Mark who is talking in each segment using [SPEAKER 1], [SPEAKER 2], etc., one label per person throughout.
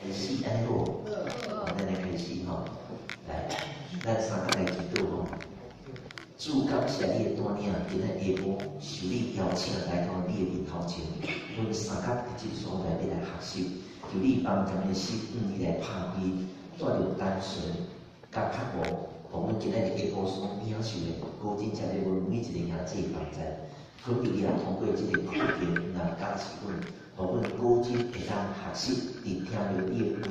[SPEAKER 1] 開始按呢好無？好，咱來開始吼。來，咱三個來祈禱吼。主，感謝你的帶領，今仔下晡受你邀請來到你的面頭前，阮三個佇這個所在欲來學習，求你幫助咱的心，你來拍開，帶著單純佮渴慕，予阮今仔日下晡所領受的，閣真正對阮每一個兄弟幫助。懇求你也通過這個課程來教示阮，予阮閣真會當學習，佇聽著你的話，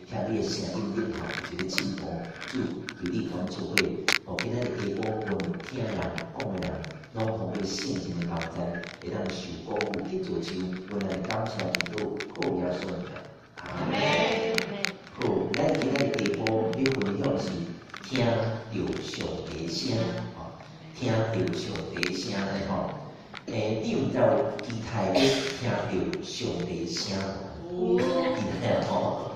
[SPEAKER 1] 聽你的聲音頂頭有一個進步。主，求你共阮做伙，予今仔日下晡無論聽的人、講的人，攏通過聖神的幫助，會當受鼓舞去造就。阮來感謝祈禱，靠耶穌的名。阿門。好，咱今仔日下晡欲分享是聽著上帝聲，吼，聽著上帝聲咧吼。你毋知有期待欲聽著上帝聲無？期待吼。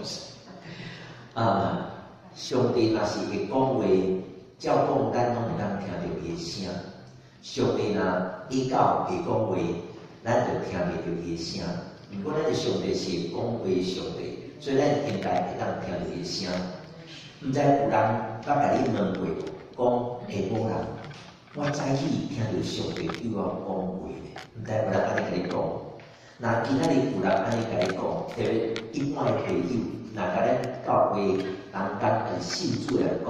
[SPEAKER 1] 啊，上帝若是會講話，照講咱攏會當聽著伊的聲。上帝若倚到袂講話，咱就聽袂著伊的聲。毋過咱的上帝是會講話的上帝，所以咱應該會當聽著伊的聲。毋知有人捌共你問過，講下晡人，我早起聽著上帝對我講話咧，毋知有人按呢共你講？若今仔日有人按呢共你講，特別一般的朋友，若共咱教會同工抑是信主的人講，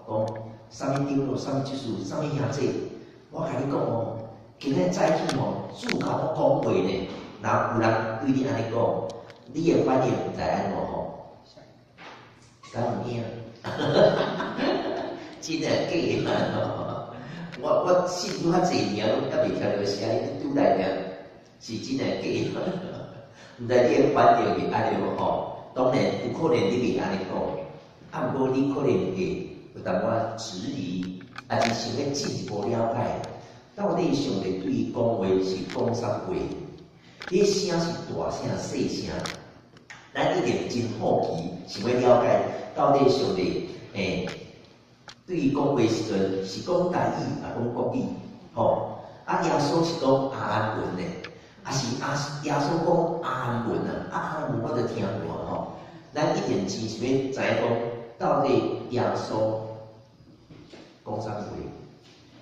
[SPEAKER 1] 講啥物長老、啥物執事、啥物兄弟，我共你講哦，今仔早起吼，主共我講話咧，若有人對你按呢講，你的反應毋知按怎吼？敢有影？真的假的？我信主較濟年，攏猶未聽著聲音拄來爾，是真的假的？毋知你的反應會按呢無吼？當然有可能你袂按呢講，啊，毋過你可能會有淡薄仔質疑，抑是想欲進一步了解，到底上帝對伊講話是講啥話？彼聲是大聲細聲？咱一定真好奇，想欲了解到底上帝對伊講話時陣是講台語，抑講國語，吼？啊，耶穌是講亞蘭文的，抑是阿耶穌講亞蘭文啊？啊，亞蘭文我就聽無吼。咱一定真想欲知影講，到底耶穌講啥物話？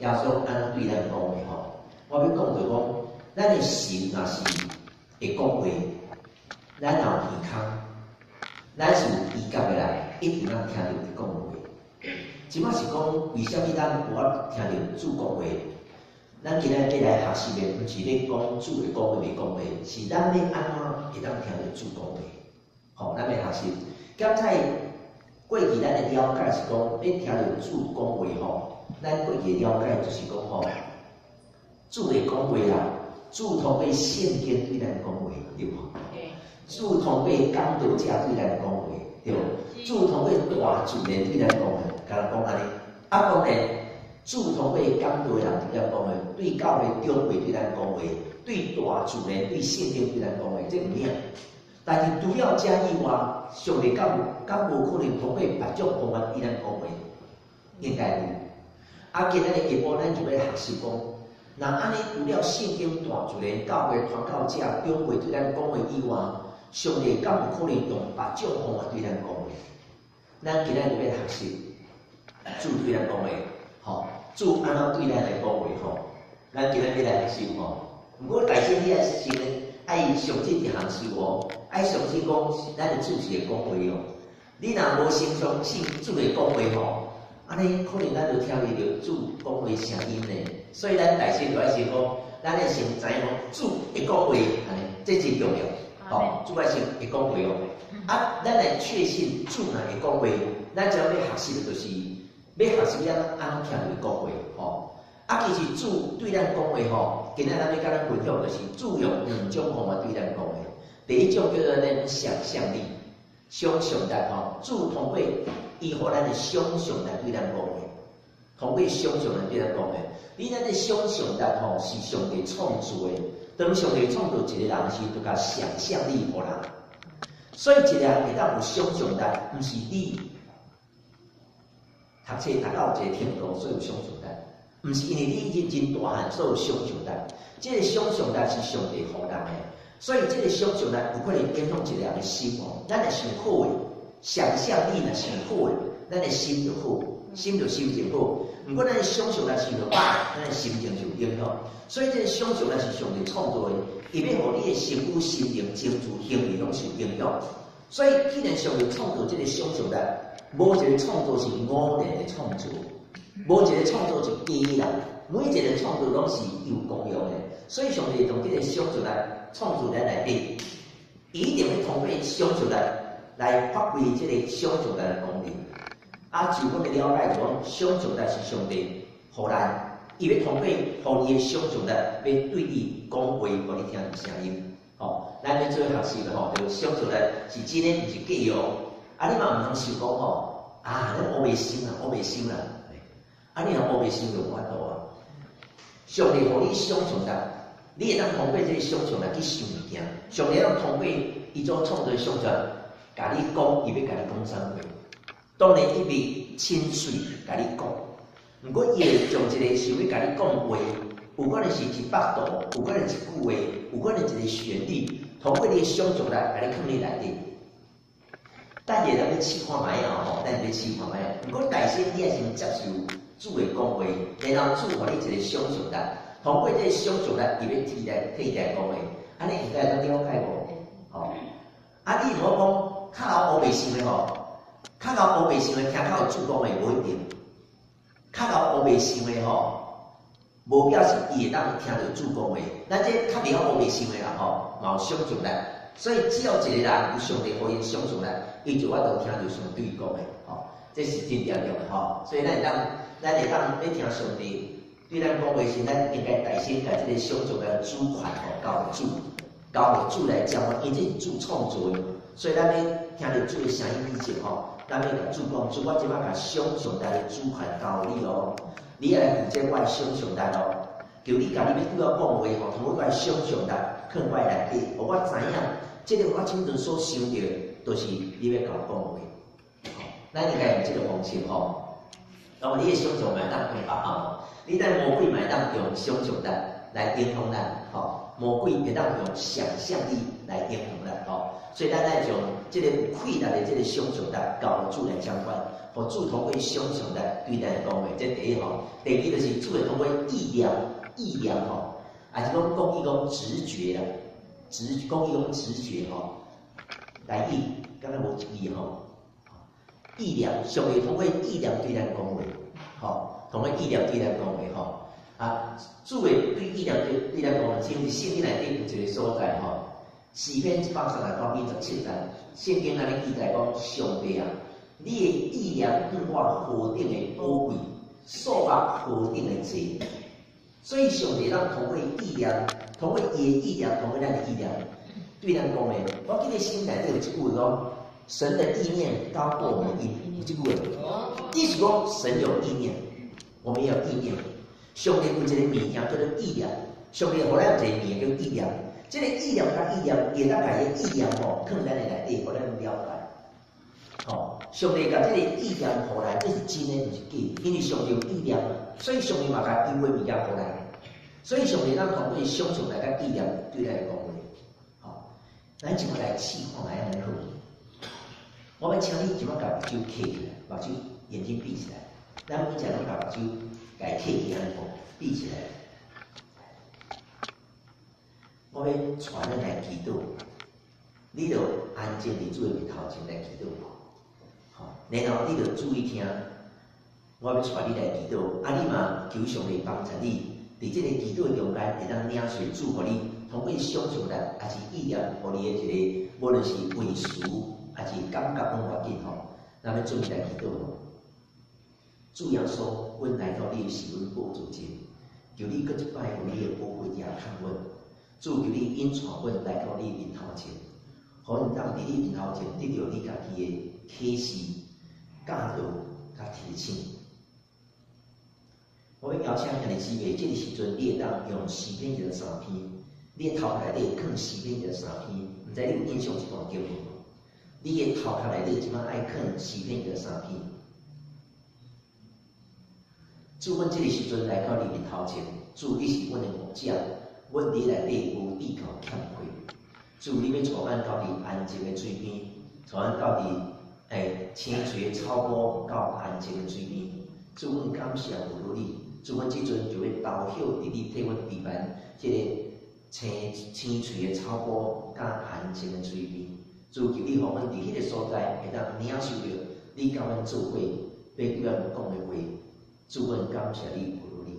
[SPEAKER 1] 耶穌按怎對咱講的吼？我欲講就講，咱的神若是會講話，咱若有耳空，咱是有異覺的人，一定通聽著伊講話。這擺是講，為啥物咱無法聽著主講話？咱今仔欲來學習的，毋是咧講主會講話袂講話，是咱欲按怎會當聽著主講話？吼，咱欲學習。剛才過去咱的了解是講，欲聽著主講話吼，咱過去的了解就是講吼，主會講話啦，主通過聖經對咱講話，對無？主通過講道者對咱講話，對無？主通過大自然對咱講話，敢若講按呢。啊，當然，主通過講道的人對咱講話，對教會長輩對咱講話，對大自然、對聖經對咱講話，這有影。但是除了這以外，上帝敢有敢無可能通過別種方法對咱講話？應該有。啊，今仔日下晡咱就欲學習講，若按呢除了聖經、大自然、教會傳教者、長輩對咱講話以外，上帝敢有可能用別種方法對咱講話？咱今仔日就欲學習主對咱講話，吼，主按怎對咱來講話吼？咱今仔日欲來學習吼。毋過大先你愛先愛相信一項事哦，愛相信講咱的主是會講話哦。你若無先相信主會講話吼，按呢可能咱就聽袂著主講話聲音呢。所以咱大先就愛先講，咱愛先知影講主會講話，按呢，這真重要。吼，主愛先會講話哦。啊，咱來確信主若會講話，咱就欲學習的就是欲學習按怎聽著伊講話吼。啊，其實主對咱講話吼，今仔咱欲共咱分享就是主用兩種方法對咱講話。第一種叫做咱想象力，想象力吼，主通過伊予咱的想象力對咱講話，通過想象力對咱講話。你咱的想象力吼是上帝創造的，當上帝創造一個人時，就共想象力予人。所以一個人會當有想象力，毋是你讀冊讀到一個程度，所以有想象力。毋是因為你已經真大漢，所以有想象力。這個想象力是上帝予人的。所以這个想象力有可能影響一个人的心哦。咱若想好的，想象力若想好的，咱的心就好，心就心情好。毋過咱的想象力想著歹，咱的心情就有影響。所以這个想象力是上帝創造的，伊欲予你的身軀、心靈、情緒、行為攏受影響。所以既然上帝創造這个想象力，無一个創造是偶然的創造，無一个創造是假啦，每一个創造攏是有功用的。所以上帝用這个想象力創造咱內底，伊一定欲通過想象力來發揮這个想象力的功能。啊，就阮的了解就講，想象力是上帝予咱，伊欲通過予伊的想象力，欲對你講話，予你聽著聲音。吼，咱欲做學習的吼，就想象力是真的，毋是假哦。啊，你嘛毋通想講吼，啊，咱烏白想啦，烏白想啦。啊，你若烏白想就無法度啊。上帝予你想象力，你會當通過這个想象力去想物件。上帝會當通過伊所創造的想象力，共你講，伊欲共你講啥話。當然伊袂親喙共你講，毋過伊會將一个想欲共你講話，有可能是一幅圖，有可能一句話，有可能一个旋律，通過你的想象力共你囥佇內底。等下咱欲試看覓啊吼，咱欲試看覓。毋過大先你愛先接受主的講話，然後主予你一个想象力，通過這个想象力，伊欲替代替代講話，按呢應該會當了解無？吼，啊，你如果講較𠢕烏白想的吼，較𠢕烏白想的聽較有主講話無一定，較𠢕烏白想的吼，無表示伊會當聽著主講話。咱這較袂曉烏白想的人吼，嘛有想象力，所以只要一个人有上帝予伊想象力，伊就有法度聽著上帝對伊講的，吼，這是真重要的吼。所以咱會當欲聽上帝對咱講話時，咱應該大先共這个想象力主權吼交予主，交予主來掌管，因為這是主創造的，所以咱欲聽著主的聲音以前吼，咱欲共主講，主，我這擺共想象力的主權交予你哦，你愛來負責我的想象力哦，求你共你欲對我講話吼，通過我的想象力囥我的內底，予我知影，這个我這陣所想著的，就是你欲共我講話。吼，咱應該用這个方式吼。那麼你的想象嘛會當用別吼，你等魔鬼嘛會當用想象力來影響咱，吼，魔鬼會當用想象力來影響咱，吼。所以咱愛將這个有氣力的這个想象力交予主來掌管，予主通過想象力對咱講話，這第一吼。第二就是主會通過意念，意念吼，抑是講講伊講直覺啦，直講伊講直覺吼，來意，敢若無一字吼。意念，上帝通過意念對咱講話，吼，通過意念對咱講話吼。啊，主會對意念對對咱講話，像聖經內底有一個所在吼，詩篇138篇17節，聖經按呢記載講，上帝啊，你的意念對我何等的寶貴，數目何等的濟。所以上帝當通過意念，通過伊的意念，通過咱的意念，對咱講的。我記得聖經內底有一句話講，神的意念高過我們意念，有這句話。意思講神有意念，我們也有意念。上帝有一个物件叫做意念，上帝予咱有一个物件叫意念。這个意念佮意念，伊會當共伊的意念吼，囥咱的內底，予咱了解。吼，上帝共這个意念予咱，這是真的，毋是假。因為上帝有意念，所以上帝嘛共伊的物件予咱。所以上帝咱通過想象來佮意念對咱講話。吼，咱這擺來試看覓按呢好。我欲請你這擺共目睭瞌起來，目睭眼睛閉起來。咱每一個攏共目睭共瞌起按呢吼，閉起來。我欲帶咱來祈禱，你就安靜佇主的面頭前來祈禱。吼，然後你就注意聽，我欲帶你來祈禱，啊，你嘛求上帝幫助你，佇這个祈禱中間會當領受主予你通過想象力，抑是意念，予你的一个，無論是文詞，抑是感覺攏無要緊吼。咱欲準備來祈禱吼。主耶穌，阮來到你的施恩寶座前，求你閣一擺用你的寶血疼阮。主求你引帶阮來到你面頭前，予阮當佇你面頭前得著你家己的啟示、教導佮提醒。我欲邀請兄弟姊妹，這个時陣你會當用詩篇23篇，你的頭殼內底囥詩篇二十三篇，毋知你有印象這段經文無？你的頭殼內底這擺愛囥詩篇二十三篇。主，阮這个時陣來到你面頭前，主，你是阮的牧者，阮佇內底無致到欠缺。主，你欲帶阮到佇安靜的水邊，帶阮到佇青翠的草坡到安靜的水邊。主，阮感謝有你，主，阮這陣就欲投靠佇你替阮預備這个青青翠的草坡佮安靜的水邊。主，求你予阮佇彼个所在會當領受著你佮阮做伙，欲對阮講的話。主，阮感謝你，有你。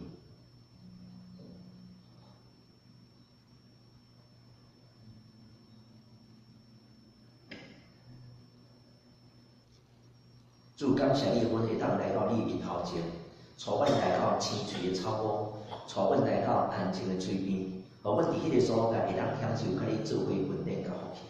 [SPEAKER 1] 主，感謝你，阮會當來到你面頭前，帶阮來到青翠的草坡，帶阮來到安靜的水邊，予阮佇彼个所在會當享受佮你做伙恩典佮福氣。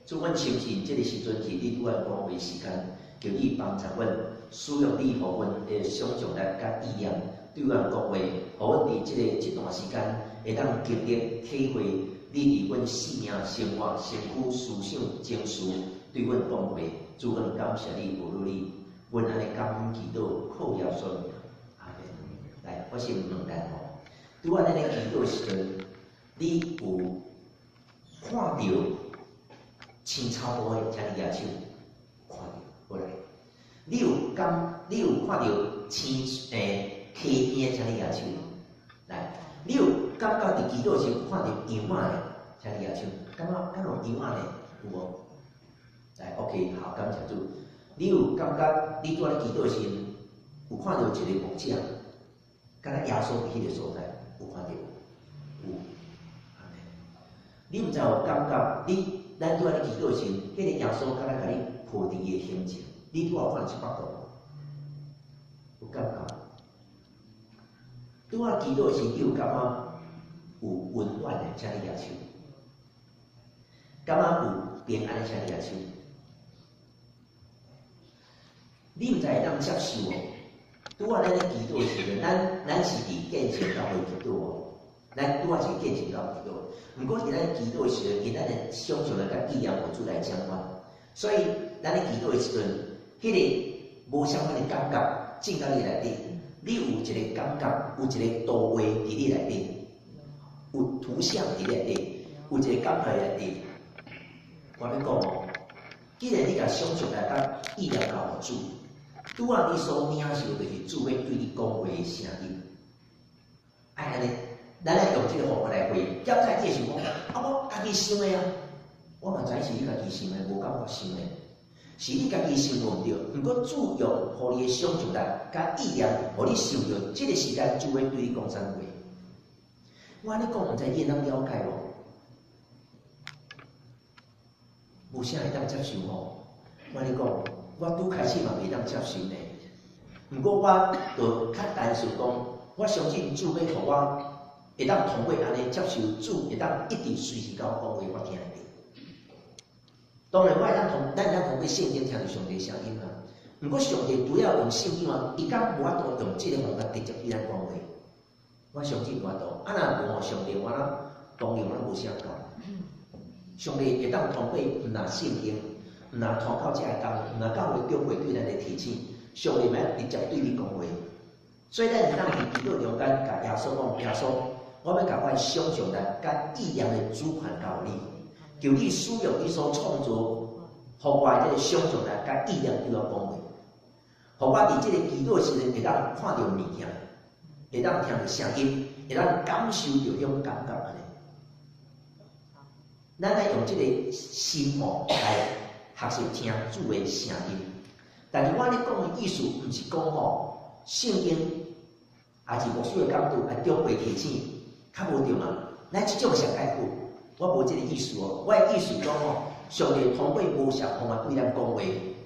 [SPEAKER 1] 主，阮深信這个時陣是你對阮講話時間，求你幫助阮，使用你予阮的想像力佮意念對阮講話，予阮佇這段時間會當經歷體會你佇阮生命、生活、身軀、思想、情緒對阮講話。主，阮感謝你，有你，阮按呢感恩祈禱，靠耶穌名，阿們。來，我先問咱吼，拄仔咱咧祈禱時陣，你有看著青草坡的，請你舉手，看著，好來。你有看著溪邊的，請你舉手，來。你有感覺佇祈禱時看著羊仔的，請你舉手，感覺敢有羊仔呢？有無？來，OK，好，感謝主。你有感覺你拄仔咧祈禱時，有看著一个牧者，敢若耶穌佇彼个所在，有看著無？有。你毋知有感覺你？咱拄仔咧祈禱時，彼个耶穌敢若共你抱佇伊的胸前，你拄仔有看這幅圖無？有感覺？拄仔祈禱時，你有感覺有溫暖的，請你舉手；感覺有平安的，請你舉手。你毋知會當接受無？拄仔咱咧祈禱時陣，咱是佇見證教會祈禱哦。咱拄仔是見證教會祈禱，毋過佇咱祈禱時陣，因咱的想像力佮意念予主來掌管，所以咱咧祈禱的時陣，彼个無相仝的感覺進到你內底，你有一個感覺，有一個圖畫佇你內底，有圖像佇你內底，有一個感覺內底。我欲講哦，既然你共想像力佮意念交予主，拄仔你所領受就是主欲對你講話的聲音，愛按呢。咱愛用這个方法來回，檢查你會想講，啊，我家己想的啊，我嘛知是你家己想的，無感覺想的，是你家己想無毋對。毋過主用予你的想像力佮意念，予你想著這个時間主欲對你講啥物話。我按呢講，毋知你會當了解無？無啥會當接受吼。我按呢講，我拄開始嘛袂當接受呢。毋過我就較單純講，我相信主欲予我。會當通過按呢接受主，會當一直隨時共我講話，我聽會著。當然，我會當通，咱會當通過聖經聽著上帝聲音啊。毋過上帝除了用聖經外，伊敢無法度用這个方法直接對咱講話？我相信無法度。啊，若無上帝，我諗當然我無啥講。上帝會當通過毋若聖經，毋若通到遮个講，毋若教會長輩對咱的提醒，上帝欲直接對你講話。所以咱會當佇祈禱中間，共耶穌講，耶穌。我欲共我想像力佮意念的主權交予你，求你使用你所創造，予我的這个想像力佮意念對我講話，予我佇這个祈禱時陣會當看著物件，會當聽著聲音，會當感受著彼種感覺按呢。咱愛用這个心吼來學習聽主的聲音，但是我按呢講的意思，毋是講吼聖經，抑是牧師的教導，啊長輩提醒。較無對嘛？咱這種上蓋好，我無這个意思哦。我的意思講吼，上帝通過無數方法對咱講話，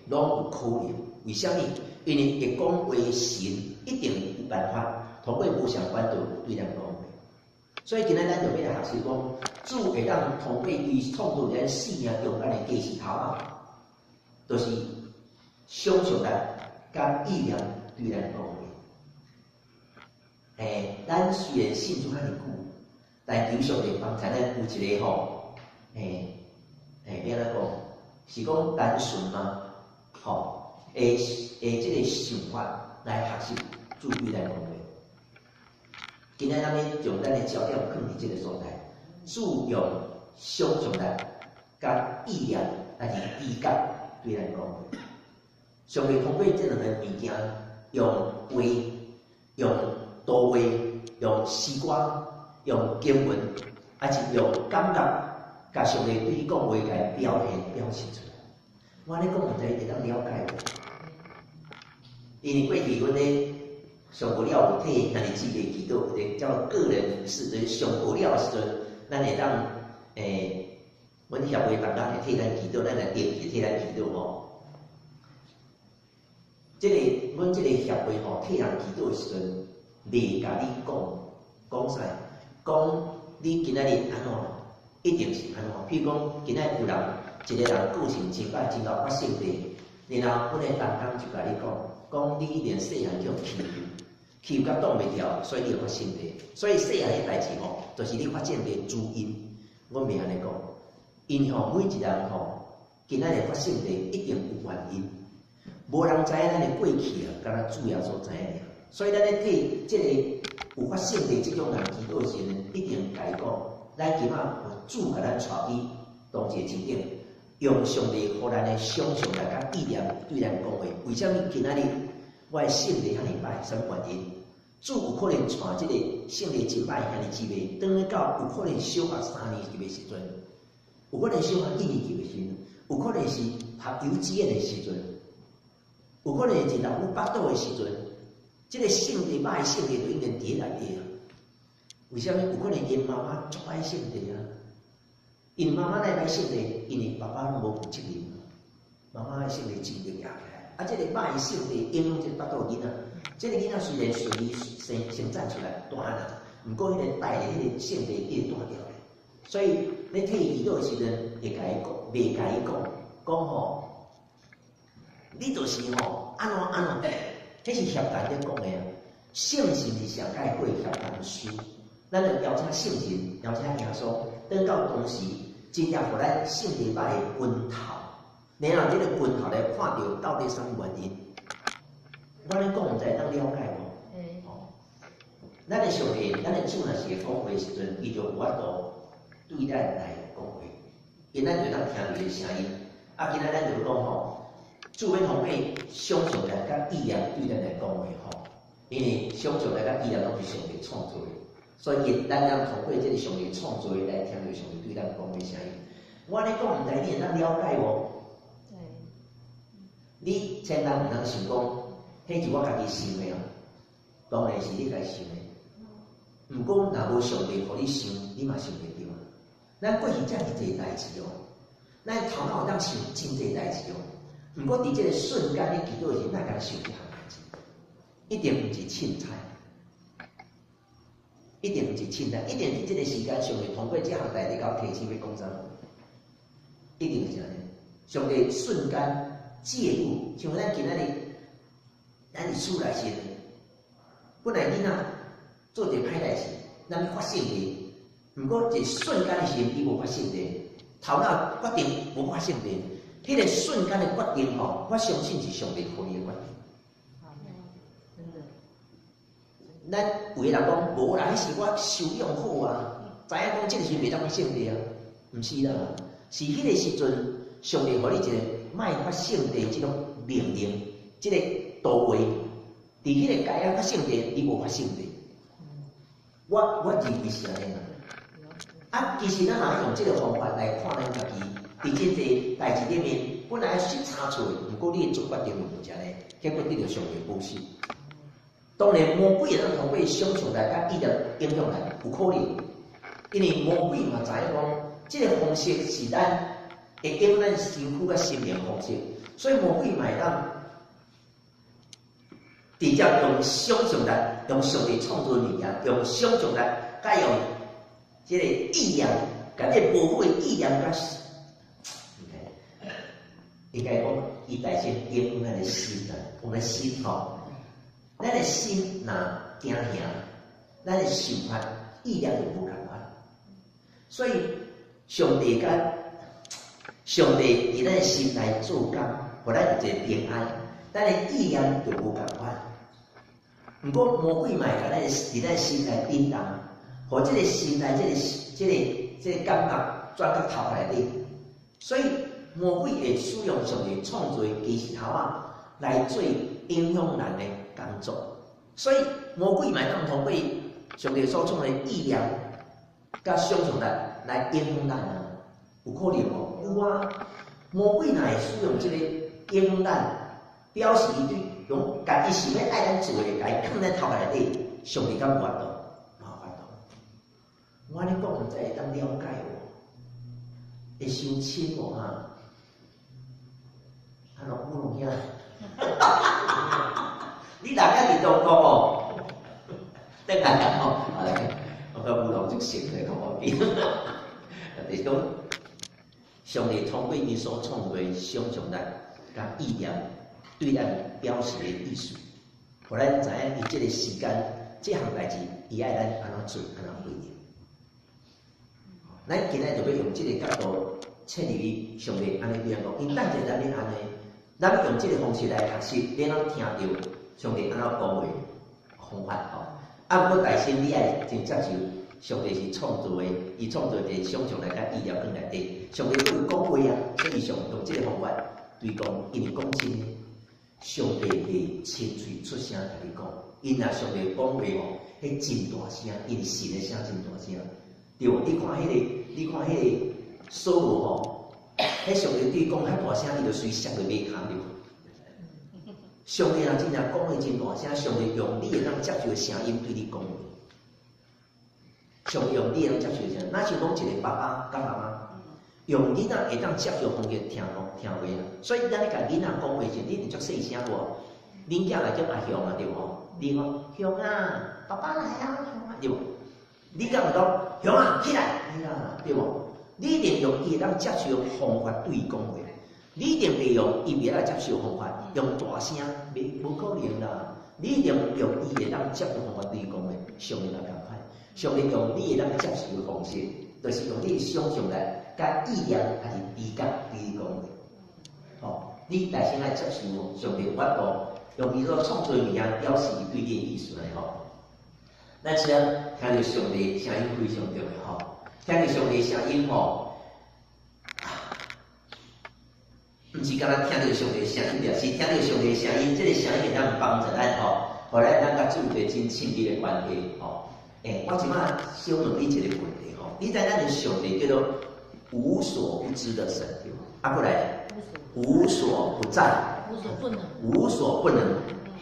[SPEAKER 1] 攏有可能。為啥物？因為會講話的神一定有辦法通過無數管道對咱講話。所以今仔咱就欲來學習講，主會當通過伊創造咱生命中間的價值頭仔，就是想像力佮意念對咱講話。咱雖然信主遐爾久，但求上帝幫助咱有一个吼，欲按怎講？是講單純嗎？吼，的這个想法來學習主對咱講話。今仔咱欲將咱的焦點放佇這个所在，主用想像力佮意念，抑是直覺對咱講話。上帝通過這兩个物件，用話、用圖畫、用詩歌、用經文，抑是用感覺，共上帝對你講話，共表現表現出來。我按呢講，毋知你會當了解無？因為過去阮咧上課了有替兄弟姊妹祈禱，一個叫做個人服侍，就是上課了的時陣，咱會當阮協會同工會替咱祈禱，咱來定期替咱祈禱吼。這个阮這个協會吼，替人祈禱的時陣，袂共你講講啥，講你今仔日按怎，一定是按怎。譬如講，今仔日有人一个人個性真歹，真𠢕發性地，然後阮的同工就共你講，講你一定細漢去予欺負，欺負甲擋袂牢，所以你會發性地。所以細漢彼代誌吼，就是你發性地主因。阮袂按呢講，因吼每一人吼，今仔日發性地一定有原因。無人知影咱的過去啊，敢若主耶穌知影爾。所以咱咧替這个有發性地這種人祈禱的時陣，一定共伊講，咱今仔有主共咱帶去當一个情景，用上帝予咱的想像力佮意念對咱講話。為啥物今仔日我的性地遐爾歹？啥物原因？主有可能帶這个性地真歹兄弟姊妹，轉去到有可能小學三年級的時陣，有可能小學一年級的時陣，有可能是讀幼稚園的時陣。有可能是老母腹肚的時陣，這个性地歹性地就已經佇內底啊。為啥物？有可能𪜶媽媽足愛性地啊，𪜶媽媽來愛性地，因為爸爸攏無負責任，媽媽的性地真力舉起來。啊，這个歹性地影響這个腹肚囡仔，這个囡仔雖然順利先先站出來大漢啊，毋過彼个帶的彼个性地一直帶著咧。所以你替伊祈禱的時陣，會共伊講，袂共伊講，講吼。你就是吼，按怎按怎，這是協同咧講的啊。聖神是上蓋過協同師，咱就邀請聖神，邀請耶穌，轉到當時真正予咱性地歹的根頭，然後這个根頭來看著到底啥物原因。我按呢講，毋知會當了解無？吼，咱的上帝，咱的主若是會講話的時陣，伊就有法度對咱來講話，因咱就當聽著伊的聲音。啊，今仔咱就講吼。主欲通過想像力佮意念對咱來講話吼，因為想像力佮意念攏是上帝創造的，所以咱通通過這个上帝創造的來聽著上帝對咱講的聲音。我按呢講，毋知你會當了解無？你千萬毋通想講，彼是我家己想的哦，當然是你家己想的。毋過若無上帝予你想，你嘛想袂著。咱過去遮爾濟代誌哦，咱頭腦會當想真濟代誌哦。毋過佇這个瞬間，你祈禱的時，哪會想這項代誌？一定毋是凊彩，一定毋是凊彩，一定佇這个時間，上帝通過這項代誌共我提醒欲講啥物，一定是按呢。上帝瞬間介入，像咱今仔日，咱佇厝內時，本來囡仔做一个歹代誌，咱欲發性地，毋過一瞬間的時陣，伊無發性地，頭腦決定無發性地。彼个瞬間的決定吼，我相信是上帝予你的決定。
[SPEAKER 2] 真的。
[SPEAKER 1] 咱有的人講無啦，彼是我修養好啊，知影講這个時袂當發性地啊，毋是啦，是彼个時陣上帝予你一个莫發性地這種命令，這个圖畫，佇彼个該仔發性地，你無發性地。我認為是按呢啦。啊，其實咱若用這个方法來看咱家己。佇真濟代誌裡面，本來出差錯的，毋過你的做決定毋是按呢，結果得著上帝保守。當然，魔鬼會當通過想像來佮意念影響來，有可能，因為魔鬼嘛知影講，這个方式是咱會影響咱身軀佮心靈的方式，所以魔鬼嘛會當直接用想像力，用上帝創造的物件，用想像力，佮用這个意念，共這個無好的意念佮。應該講，伊代先影響咱的心啊，我們心吼，咱的心若驚嚇，咱的想法意念就無仝款。所以上帝佮上帝佇咱的心內做工，予咱有一個平安，咱的意念就無仝款。毋過魔鬼嘛會共咱佇咱心內震動，予這个心內這个感覺轉到頭內底。所以魔鬼會使用上帝創造的雞舌頭仔來做影響人的工作。所以魔鬼嘛會當通過上帝所創的意念、佮想象力來影響咱啊，有可能無？有啊。魔鬼若會使用這个影響咱，表示伊對用共伊想欲愛咱做的，共伊囥咱頭殼內底，上帝敢有法度？無法度。我按呢講，毋知會當了解無？會傷深無哈？啊，老母龍兄，你人遐佇中國哦？轉來吼，我佮烏龍就熟的，較無緊。就是講，上帝通過伊所創造的想象力、佮意念，對咱表示的意思，予咱知影伊這个時間、這項代誌，伊愛咱按怎做、按怎回應。咱今仔就欲用這个角度切入去，上帝按呢對咱講，𪜶等者咱欲按呢，咱用這个方式來學習，欲按怎聽著上帝按怎講話方法吼。啊，毋過大先你愛真接受，上帝是創造的，伊創造一个想象力佮意念佇內底，上帝閣有講話啊，所以上用這个方法對講，因為講真的，上帝會親喙出聲共你講，𪜶若上帝講話吼，彼真大聲，因為神的聲真大聲，對無？你看彼个掃羅吼，彼上帝對伊講較大聲，伊就隨摔落馬跤對無？上帝若真正講話真大聲，上帝用你會當接受的聲音對你講話。上帝用你會當接受的聲音，若像講一个爸爸佮媽媽，用囡仔會當接受方式聽聽話啊。所以咱咧共囡仔講話時，你會足細聲無？恁囝來叫阿雄啊，對無？你講雄啊，爸爸來啊，雄啊，對無？你敢有講雄啊，起來，起來，對無？你一定用伊會當接受的方法對伊講話。你一定袂用伊袂愛接受的方法，用大聲，袂無可能啦。你一定用伊會當接受方法對伊講話，上帝嘛仝款，上帝用你會當接受的方式，就是用你的想象力、佮意念，抑是直覺對伊講話。吼，你內心愛接受上帝有法度，用伊所創造的物件表示伊對你的意思來吼。咱先聽著上帝聲音非常重要吼，聽著上帝聲音吼。毋是干焦聽著上帝聲音爾，是聽著上帝聲音，這个聲音會當幫助咱吼，予咱佮主有一个真親密的關係吼。欸，我這擺小問你一个問題吼，你知咱的上帝叫做無所不知的神對無？啊，閣來，無所不在，
[SPEAKER 2] 無所不能，
[SPEAKER 1] 無所不能，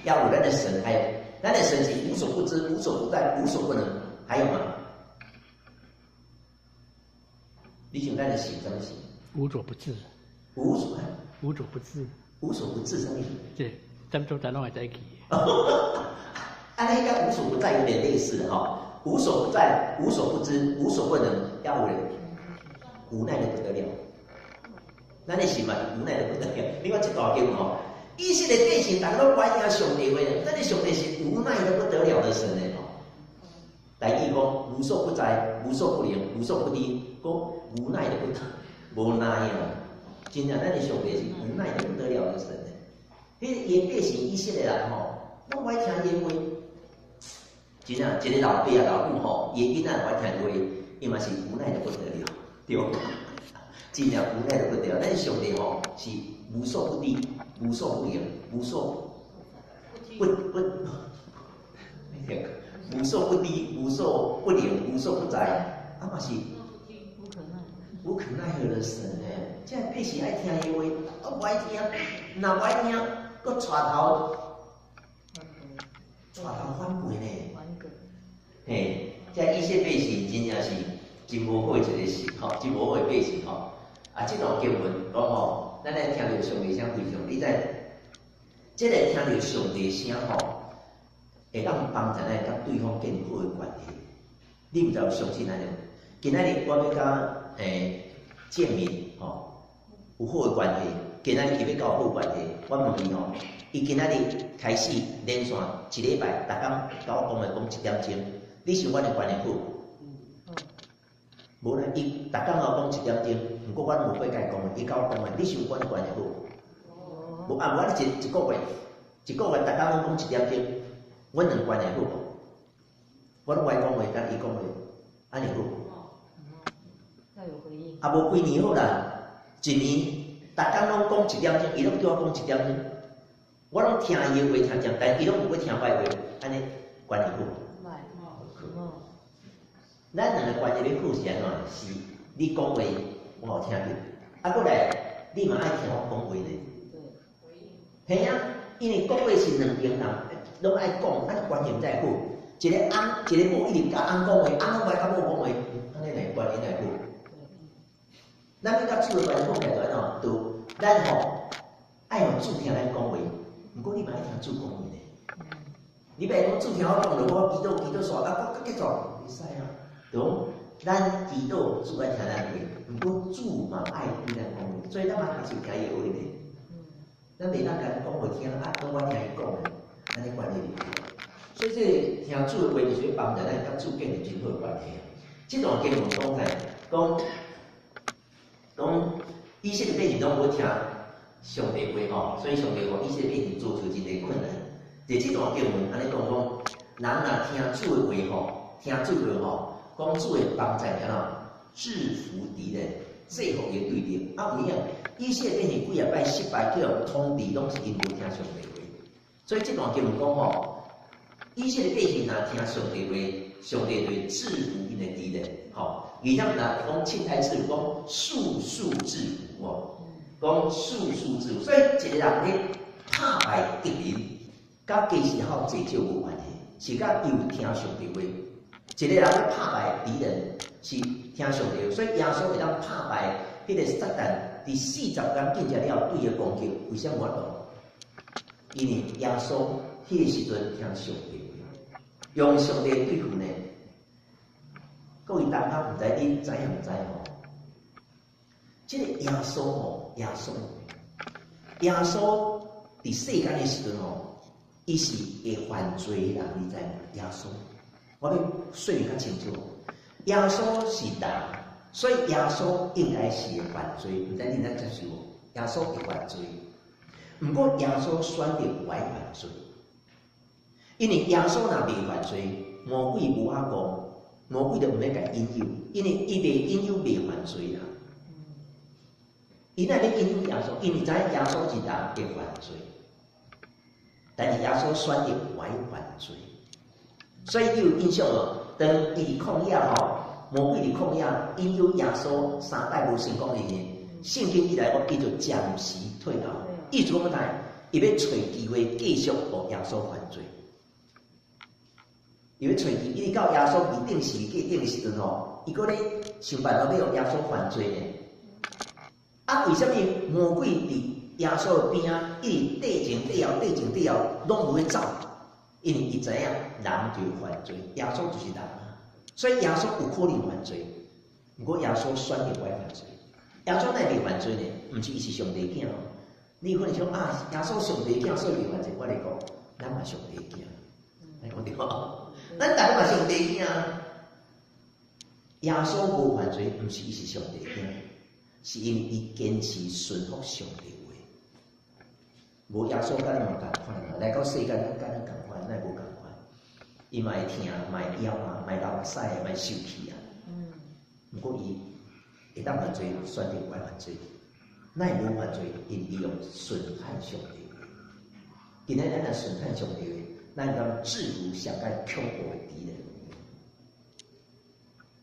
[SPEAKER 1] 猶有咱的神，還有咱的神是無所不知、無所不在、無所不能，還有嗎？你想咱的神啥物神？
[SPEAKER 3] 無所不至。
[SPEAKER 1] 無所
[SPEAKER 3] 無所不至，
[SPEAKER 1] 無所不至啥物意思？
[SPEAKER 3] 對，咱做咱攏會知去。
[SPEAKER 1] 按呢佮無所不在有點類似哈，無所不在、無所不知、無所不能，猶有咧，無奈的不得了。咱的神嘛是無奈的不得了。你看這大經吼，以色列百姓逐家攏無愛聽上帝話，咱的上帝是無奈的不得了的神呢吼。台語講無所不在、無所不能、無所不知，講無奈的不得，無奈啊！真正咱的上帝是無奈的不得了的神呢。彼个伊的百姓以色列人吼，攏無愛聽伊話。真正一个老爸啊老母吼，伊的囡仔無愛聽話，伊嘛是無奈的不得了，對無？真正無奈的不得了。咱上帝吼是無所不知、無所不能、無所不不，無所不知、無所不能、無所不在，啊嘛是無可奈何的神呢。這百姓愛聽伊話，啊無愛聽，若無愛聽，閣帶頭帶頭反背呢。嘿，這以色列百姓真正是真無好的一个神吼，真無好的百姓吼。啊，這段經文講吼，咱來聽著上帝聲非常，你知？這个聽著上帝聲吼，會當幫助咱佮對方建立好的關係。你毋知有相信按呢？今仔日我欲佮建明吼有好的關係，今仔日伊欲佮我好關係，我問伊吼，伊今仔日開始連續一禮拜，逐工佮我講話講一點鐘，你想阮的關係好？無咧，伊逐工佮我講一點鐘，毋過我無過共伊講話，伊佮我講話，你想阮的關係好？無啊，無你一個月，一個月逐工攏講一點鐘，阮兩關係好無？我攏愛講話，佮伊講話，按呢好無？
[SPEAKER 2] 要有回應。
[SPEAKER 1] 啊，無幾年好啦，一年，逐工攏講一點鐘，伊攏對我講一點鐘，我攏聽伊的話聽聽，但伊攏無愛聽我的話，按呢關係好無？咱兩个關係欲好是按怎？是你講話我有聽著，啊，閣來你嘛愛聽我講話咧。嘿啊，因為講話是兩邊人攏愛講，按呢關係才會好。一个翁，一个某一直佮翁講話，翁攏無愛佮某講話，按呢來關係會好。咱欲佮主的關係好起來，就按怎？就咱吼愛予主聽咱講話，毋過你嘛愛聽主講話咧。你欲講主聽我講，就我祈禱祈禱煞，啊，閣結束，袂使啊。就講咱祈禱主愛聽咱話，毋過主嘛愛對咱講話，所以咱嘛開始聽伊話咧。咱袂當共伊講予聽，啊，攏我聽伊講的，按呢關係就好。所以這个聽主的話，就是欲幫助咱佮主建立真好的關係。這段經文講啥？講講以色列百姓攏無聽上帝話吼，所以上帝予以色列百姓做出真濟困難。佇這段經文按呢講講，人若聽主的話吼，聽主的話吼，講主會幫助按怎制服敵人，制服伊的對敵。啊，有影以色列百姓幾若擺失敗去予統治，攏是𪜶無聽上帝話。所以這段經文講吼，以色列百姓若聽上帝話，上帝就會制服𪜶的敵人。吼，而且若講凊彩制服，講速速制服哦，講速速制服。所以一個人咧拍敗敵人，佮家世孝濟少無關係，是佮伊有聽上帝話。一個人咧拍敗敵人是聽上帝話，所以耶穌會當拍敗彼個撒旦，佇40工禁食了對伊的攻擊，為啥無法度？因為耶穌彼个時陣聽上帝話，用上帝對付呢。各位同學毋知恁知影毋知吼？這个耶穌吼，耶穌，耶穌佇世間的時陣吼，伊是會犯罪的人，你知無？耶穌，我欲說明較清楚。耶穌是人，所以耶穌應該是會犯罪，毋知恁會當接受無？耶穌會犯罪，毋過耶穌選擇無愛犯罪，因為耶穌若袂犯罪，魔鬼無法講，魔鬼就毋免共引誘，因為伊袂引誘袂犯罪啦。伊若欲引誘耶穌，因為知影耶穌是人會犯罪，但是耶穌選擇無愛犯罪，所以你有印象無？當伊佇曠野吼，魔鬼佇曠野引誘耶穌三擺無成功的時，聖經記載講，伊就暫時退後，意思講啥？伊欲揣機會繼續予耶穌犯罪，伊欲揣機，一直到耶穌被釘十字架頂的時陣吼，伊閣咧想辦法欲予耶穌犯罪呢。啊，為啥物魔鬼佇耶穌的邊仔，一直綴前綴後、綴前綴後，攏無咧走？因為伊知影人就會犯罪，耶穌就是人啊，所以耶穌有可能犯罪。毋過耶穌選擇無愛犯罪。耶穌哪會袂犯罪呢？毋是伊是上帝囝。你可能想啊，耶穌上帝囝，所以袂犯罪。我來講，咱嘛上帝囝，來講對無？咱逐个嘛上帝囝。耶穌無犯罪，毋是伊是上帝囝，是因為伊堅持順服上帝話。無耶穌佮咱嘛仝款啊，來到世間咱佮咱仝款，哪會無仝款？伊嘛會疼，嘛會枵啊，嘛會流目屎啊，嘛會受氣啊。毋過伊會當犯罪，選擇無愛犯罪。哪會無犯罪？因伊用順服上帝話。今仔咱若順服上帝話，咱會當制服上蓋恐怖的敵人，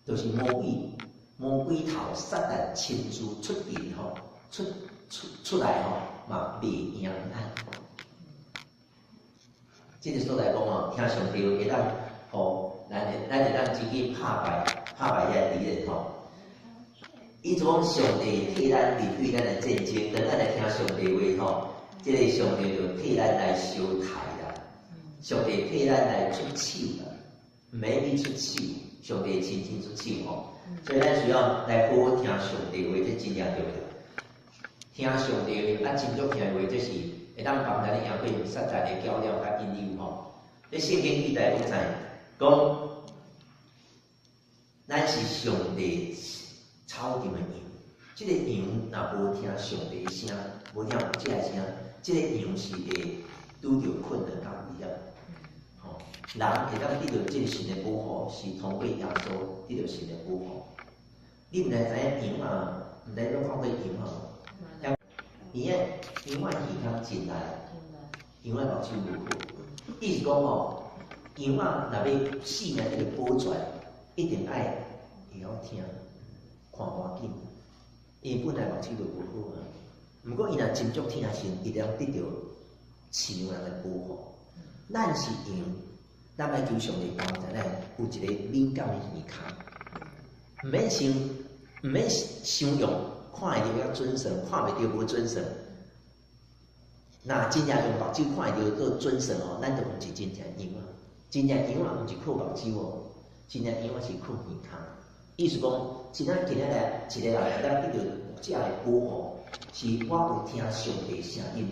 [SPEAKER 1] 就是魔鬼、魔鬼頭撒旦親自出陣吼，出出出來吼，嘛袂贏咱。這个所在講吼，聽上帝話會當予咱會當真去拍敗拍敗遐敵人吼。伊就講上帝替咱面對咱的戰爭，當咱來聽上帝話吼，這个上帝就替咱來相刣啦，上帝替咱來出手啦，毋免你出手，上帝親自出手吼。所以咱需要來好好聽上帝話，這真正重要。聽上帝話，啊，真足聽話，這是會當幫咱贏過撒旦的攪擾佮引誘吼。這聖經記載講啥？講咱是上帝草場的羊，這个羊若無聽上帝的聲，無聽牧者的聲，這个羊是會拄著困難佮危險。吼，人會當得著這个神的保護，是通過耶穌得著神的保護。你毋知知影羊仔，毋知攏看過羊仔無？伊个羊仔耳孔真利，羊仔目睭無好。意思講吼，羊仔若欲性命得著保全，一定愛會曉聽，看無要緊。伊本來目睭就無好啊，毋過伊若真足聽時，伊會當得著飼養人的保護。咱是羊，咱愛求上帝幫助咱有一個敏感的耳孔，毋免傷用，看會著較準算，看袂著無準算。若真正用目睭看會著做準算哦，咱就毋是真正羊仔。真正羊仔毋是靠目睭哦，真正羊仔是靠耳孔。意思講，真正今仔日一個人會當得著牧者的保護，是我有聽上帝聲音。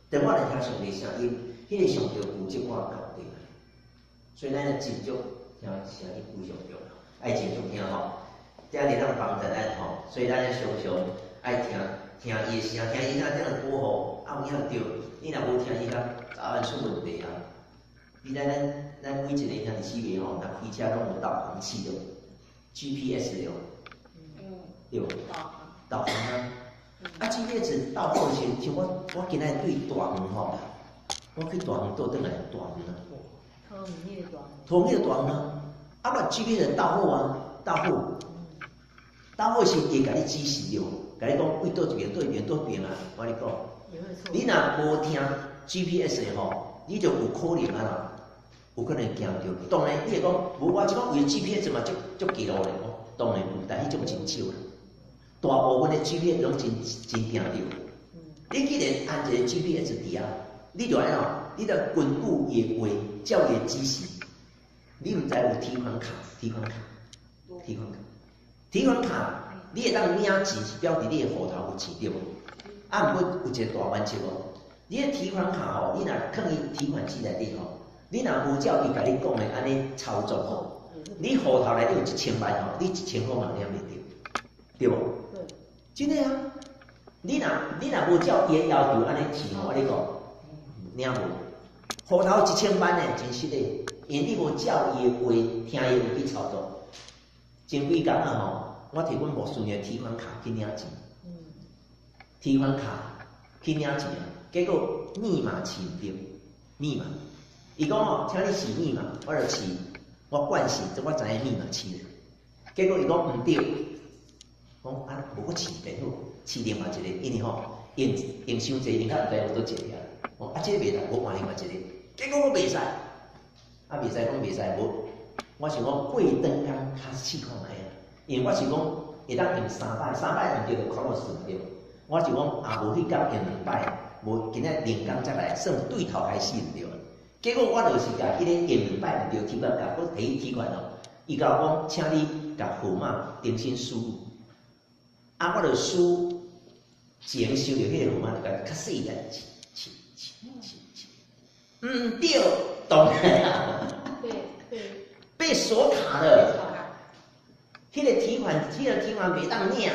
[SPEAKER 1] 當我來聽上帝聲音，彼個上帝負責我的決定。所以咱愛真足聽聲音非常重要，愛真足聽吼，這會當幫助咱吼。所以咱常常愛聽聽伊的聲，聽伊聲才能保護。啊，有影對，你若無聽伊聲，早晚出問題啊！你知咱每一个兄弟姊妹吼，若開車攏有導航器的，GPS 對無？對無？導航啊！啊，GPS 導航時，像我今仔日對大園吼，我去大園倒轉來大園啊。
[SPEAKER 2] 桃園彼個大園。
[SPEAKER 1] 桃園彼個大園啊！啊，我 GPS 導好啊，導好，導好時會共你指示哦，共你講對佗一邊，佗一邊，佗一邊啊！我共你講，你若無聽 GPS 的吼，你就有可能啊，有可能行著。當然，你會講無我這講為 GPS 嘛，足足記錄咧，當然有，但彼種真少啦。大部分的 GPS 攏真真行著。你既然按一個 GPS 佇遐，你就按怎？你就根據伊的話，照伊的指示。你毋知有提款卡，提款卡，提款卡，提款卡，你會當領錢是表示你的戶頭有錢對無？啊，毋過有一個大原則哦，你的提款卡吼，你若囥佇提款機內底吼，你若無照伊共你講的按呢操作吼，你戶頭內底有1000萬吼，你1000箍嘛領袂著，對無？真的啊！你若無照伊的要求按呢錢吼，我共你講，領無。戶頭1000萬呢，真實的，因為你無照伊的話，聽伊話去操作。前幾工啊吼，我提阮牧師的提款卡去領錢，提款卡去領錢，結果密碼試毋著，密碼，伊講吼，請你試密碼，我就試，我慣勢，我知影密碼試咧。結果伊講毋對，講啊無閣試便好，試另外一個，因為吼用用傷濟，用較毋知有佗一個啊。講啊，這個袂來，我換另外一個，結果我袂使，啊袂使講袂使，無，我想講過轉工較試看覓啊，因為我想講會當用三擺，三擺毋著就 close 對。我就講啊，無彼工用兩擺，無今仔另工才來，算對頭開始毋對。結果我就是共彼個用兩擺毋對提款卡，閣提去提款哦。伊共我講，請你共號碼重新輸入。啊，我就輸前收著彼個號碼，就共較細個七七七七七，毋對，當然啊，被鎖卡了。彼個提款袂當領。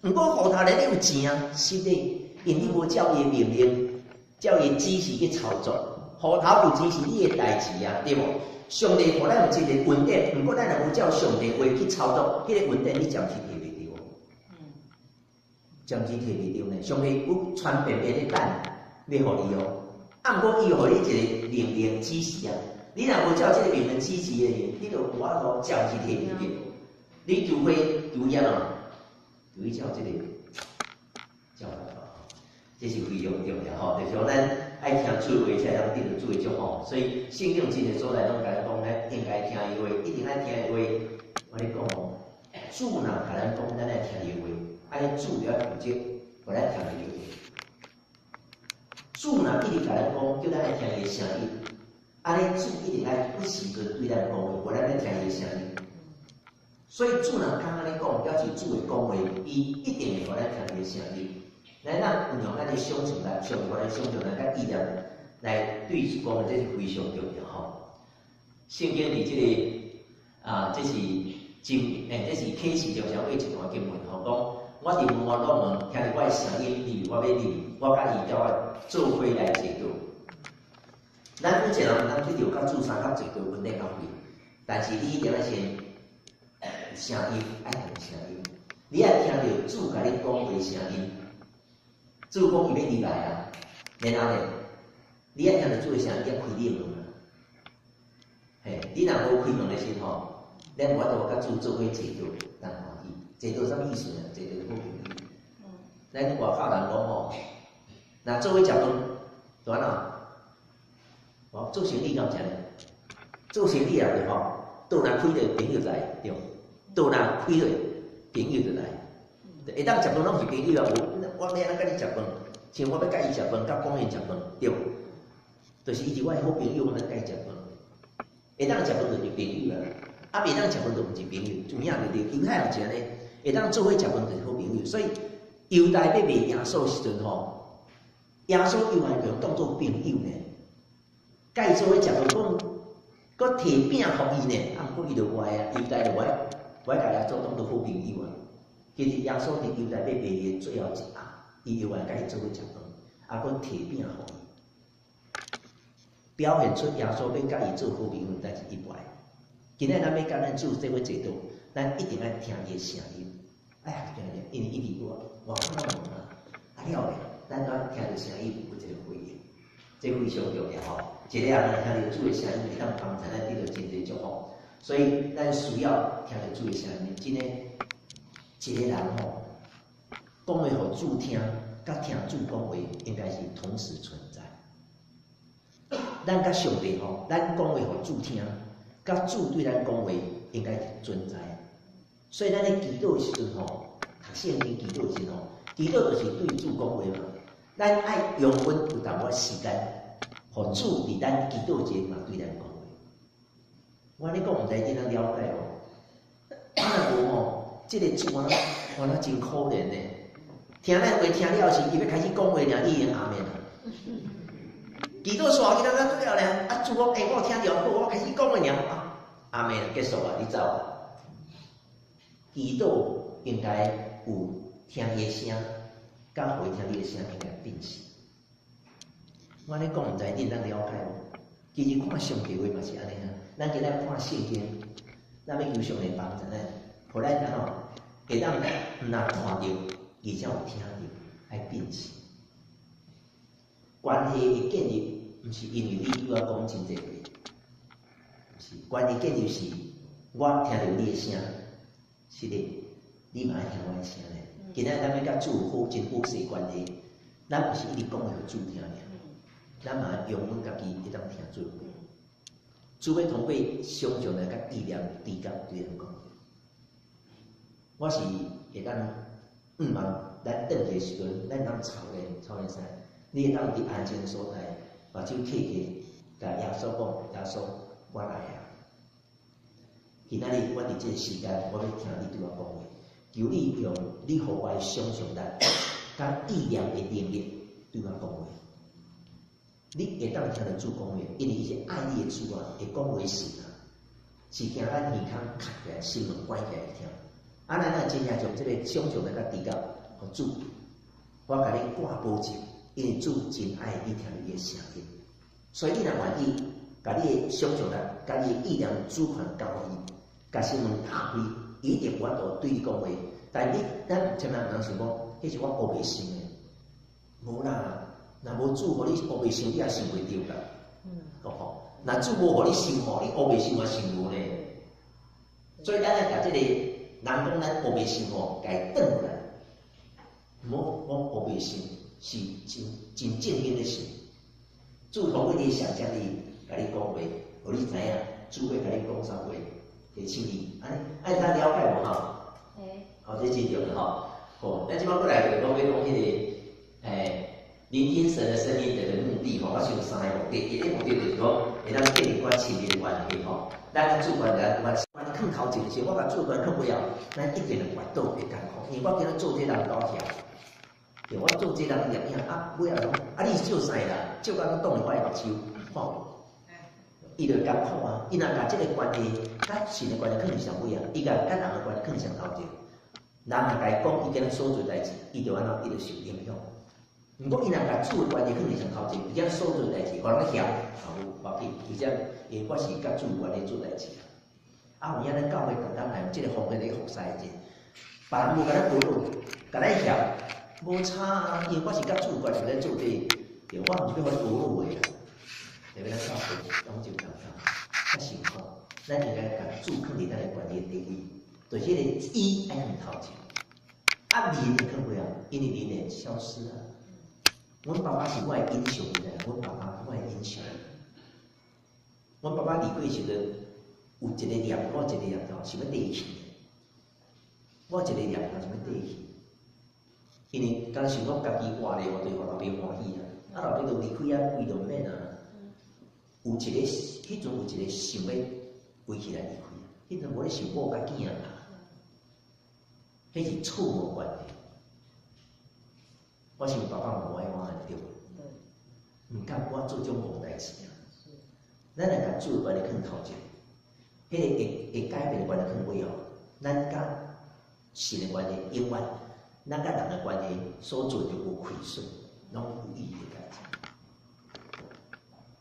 [SPEAKER 1] 毋過戶頭內底有錢啊，是的，因為你無照伊的命令，照伊的指示去操作，戶頭有錢是你的代誌啊，對無？上帝予咱有這個恩典，毋過咱若無照上帝話去操作，彼個恩典你暫時提袂著。暫時提袂著呢。上帝有傳便便的等，欲予你哦。啊，毋過伊予你一個命令指示啊，你若無照這個命令指示的，你就無法度暫時提袂著。你除非除安怎？除非照這個照辦法，這是非常重要吼。就是講咱愛聽主話，才會當得著主的祝福。所以聖經真濟所在攏共咱講，咱應該聽伊話，一定愛聽伊話。我咧講哦，主若共咱講，咱愛聽伊話，按呢主就愛負責，予咱聽著。主若一直共咱講，叫咱愛聽伊的聲音，按呢主一定愛不時陣對咱講話，予咱來聽伊的聲音。所以主若敢按呢講，表示主會講話，伊一定會予咱聽伊的聲音。咱咱運用咱的想象力，上帝予咱想象力佮意念來對主講，這是非常重要吼。聖經佇這個啊，這是真這是啟示錄上尾一段經文吼，講我佇門外叩門，聽著我的聲音，入，我欲入，我佮伊佮我做伙來坐倒。咱每一個人毋通去著佮主相佮坐佇雲頂頭去，但是你一定愛先聲音，愛聽聲音。你愛聽著主共你講話聲音，主講伊欲入來啊，然後呢，你愛聽著主的聲音，你愛開你的門啊。嘿，你若無開門的時吼，咱無法度佮主做伙坐著，同歡喜。坐著啥物意思呢？坐著好朋友。咱外口人講吼，若做伙食飯，就按怎？哦，做生意敢有按呢？做生意也對吼，桌若開咧，朋友來對，桌若開咧，朋友就來。會當食飯攏是朋友啊，無我欲按怎佮你食飯？像我欲佮伊食飯，佮講因食飯，對，就是伊是我的好朋友，我才佮伊食飯。會當食飯就是朋友啊，啊袂當食飯就毋是朋友，有影對對？猶太人是按呢，會當做伙食飯就是好朋友，所以猶大欲賣耶穌時陣吼，耶穌猶原就當做朋友呢，佮伊做伙食飯，講閣提餅予伊呢，啊，毋過伊就無愛啊，猶大就無愛，無愛共耶穌當做好朋友啊。其實耶穌佇猶大欲賣伊的最後一暗，伊猶原共伊做伙食飯，啊，閣提餅予伊，表現出耶穌欲共伊做好朋友，但是伊無愛。今仔咱欲佮咱主做伙坐桌，咱一定愛聽伊的聲音，愛學聽者，因為伊佇外外口門啊，啊了咧，咱都聽著聲音有一個回應，這非常重要吼。一個人聽著主的聲音，會當幫助咱得著真濟祝福。所以咱需要聽著主的聲音，真的，一個人吼，講話予主聽，佮聽主講話，應該是同時存在。咱佮上帝吼，咱講話予主聽，佮主對咱講話，應該是存在。所以咱咧祈禱的時陣吼，讀聖經祈禱的時陣吼，祈禱就是對主講話嘛。咱愛用阮有淡薄仔時間，予主佇咱祈禱前嘛對咱講話。我按呢講，毋知恁通了解無？啊，若無吼，這個主啊，看了真可憐呢。聽咱話聽了時，伊欲開始講話爾，你已經阿們啊。祈禱煞去咱最後呢，啊主講，欸，我有聽著，好，我開始講話爾，啊，阿們結束啊，你走啊。祈禱應該有聽伊的聲，佮予伊聽你的聲應該並行。我按呢講，毋知恁通了解無？其實看上帝話嘛是按呢啊。咱今仔看聖經，咱欲求上帝幫助咱，予咱按怎會當毋若看著，而且有聽著，愛並行。關係的建立，毋是因為你對我講真濟話，毋是關係建立是，我聽著你的聲，是的，你嘛愛聽我的聲咧。今仔咱欲佮主有好真好勢關係，咱毋是一直講話予主聽爾，咱嘛愛用阮家己會當聽主話。主欲通過想像來佮意念直接對咱講。我是會當向望咱轉去的時陣，咱當操練操練啥？你會當佇安靜所在，目睭閉起，共耶穌講：耶穌，我來啊！今仔日我佇這個時間，我欲聽你對我講話。求你用你予我的想像力、佮意念的能力對我講話。你會當聽著主講話，因為伊是愛你的主啊，會講話神啊，是驚咱耳孔卡起來，心門關起來聽。啊，咱若真正將這個想像力佮直接予主，我共你掛保證，因為主真愛你聽著伊的聲音，所以你若願意，共你的想像力、共你的意念主權交予伊，共心門拍開，伊一定有法度對你講話。但你咱千萬毋通想講，彼是我烏白想的，無啦。若無主予你烏白想，你也想袂著啦。吼，若主無予你想吼，你烏白想也想無呢。所以咱愛共這個人講咱烏白想吼，共伊轉過來。毋好講烏白想，是真真正經的想。主通過你的想像力，共你講話，予你知影主欲共你講啥話，提醒你，按呢，按呢了解無吼？好，這真重要吼。好，咱這擺過來就講欲講彼個，聆聽神的聲音的目的吼，我想三個目的。一個目的就是講，會當建立較親密的關係吼。咱主關咱我囥頭前時，我共主關囥尾後，咱一定會跋倒會艱苦，因為我今仔做這人夠曉，對，我做這人攝影啊，尾後講啊，你是照啥啦？照到攏擋佇我的目睭，看無？伊就艱苦啊！伊若共這個關係，佮神的關係囥佇上尾啊，伊共佮人的關係囥上頭前。人若共伊講伊今仔所做代誌，伊就按怎？伊就受影響。毋過伊若共主的關係囥佇上頭前，有啥所做代志，予人嫌，啊無無要緊，為啥？因為我是佮主有關係做代志啊。啊，有影咱教會逐工來用這個方法咧服侍者，別人無共咱討論，共咱嫌，無差啊，因為我是佮主有關係咧做這個，對，我毋是欲予你討論的啦。特別咱教會攏就共款，較辛苦，咱應該共主囥佇咱的關係地位，就是彼個伊愛囥頭前，啊人會囥尾後，因為人會消失啊。阮爸爸是我的英雄，你知影？阮爸爸我的英雄。阮爸爸離過時陣，有一個念，我一個念頭想欲綴去。我一個念頭想欲綴去，因為敢想講家己活咧，我就予老爸歡喜啊。啊，老爸都離開啊，規就毋免啊。有一個，彼陣有一個想欲圍起來離開，彼陣無咧想某佮囝啦，彼是錯誤觀念。我想爸爸嘛無愛我按呢對無？毋敢我做種戇代誌啊！咱來共主的關係囥頭前，彼個會改變的關係囥尾後，咱佮神的關係永遠，咱佮人的關係所做就無虧損，攏有意義的代誌。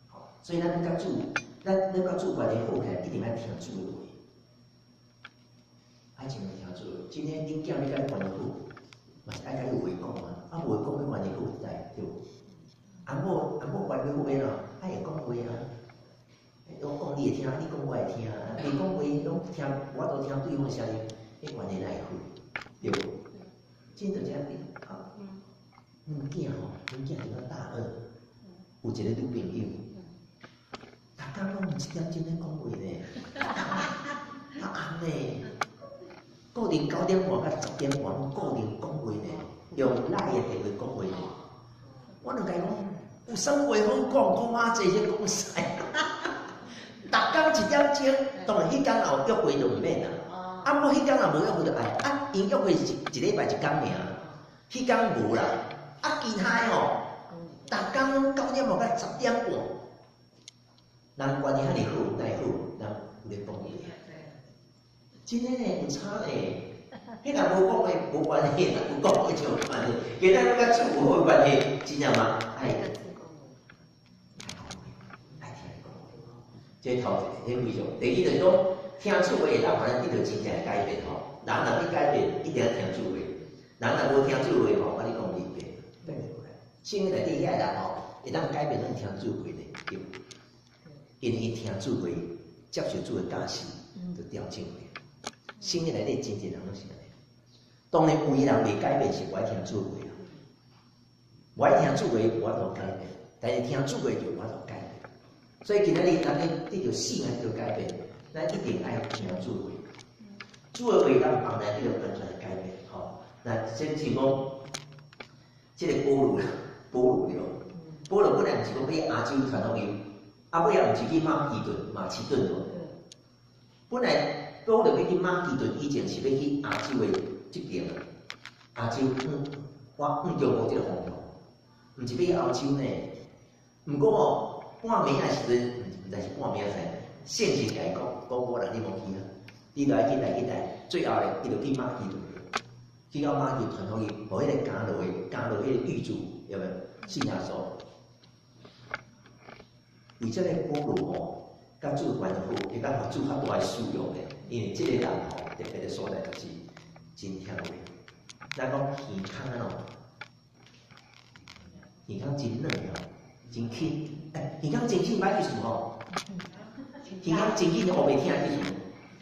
[SPEAKER 1] 好，所以咱佮主，咱佮主關係好起來，一定愛聽主的話，愛真聽主的話。今天恁囝欲佮你關係好，嘛是愛共你有話講啊。啊，無話講欲關係好佇對無？翁某關係好欲按怎？愛會講話啊！我講你會聽，你講我會聽，袂講話攏聽，無法度聽對方的聲音，彼關係哪會好？對無？真就這樣啊。阮囝吼，阮囝讀到大二，有一個女朋友，逐工攏用一點鐘咧講話咧，逐暗呢，固定9點半到10點半攏固定講話呢，用 LINE 的電話講話呢。我就共伊講，有啥物話好講？講仔濟咧講屎。逐工一點鐘，當然彼工若有約會就毋免啦。啊，無彼工若無約會就愛，啊，𪜶約會是一禮拜一工爾，彼工無啦。啊，其他的吼，逐工攏9點半到10點半，人關係遐爾好，哪會好？人有咧講話。真的呢，有差呢。彼若無講話無關係，有講話就有關係。今仔日佮主有好關係，真正嘛愛愛講話，愛聽伊講話。這頭一個，這非常。第二就是講，聽主話會當予咱得著真正的改變吼。人若欲改變，一定愛聽主話。人若無聽主話吼，我共你講袂變，變袂過來。聖經內底遐個人吼，會當改變，攏聽主話呢，對無？因為伊聽主話，接受主的教示，就調整過。聖經內底真濟人攏是按呢。當然有的人袂改變是無愛聽主話啦，無愛聽主話無法度改變，但是聽主話就有法度改變。所以今仔日咱欲得著性命得著改變，咱一定愛聽主話。主的話當幫咱得著完全的改變，吼。那先像講，這個保羅，保羅對無？保羅本來毋是講欲亞洲傳福音，啊尾仔毋是去馬其頓，馬其頓無？本來保羅欲去馬其頓以前是欲去亞洲的這邊啊，亞洲往往中國這個方向，毋是欲去歐洲呢。毋過哦，半暝仔時陣，毋知是半暝仔時，聖神共伊講，講無啦，你莫去啊，你著愛去來去來，最後咧，伊就去馬其頓，去到馬其頓傳福音，予彼個監牢的監牢彼個獄主，有無信耶穌？為這個保羅吼，佮主關係好，會當予主較大的使用咧，因為這個人吼，特別的所在就是真聽話。咱講耳孔按怎？耳孔真軟哦，真輕。欸，耳孔真輕䆀意思吼？耳孔真輕，烏白聽的意思。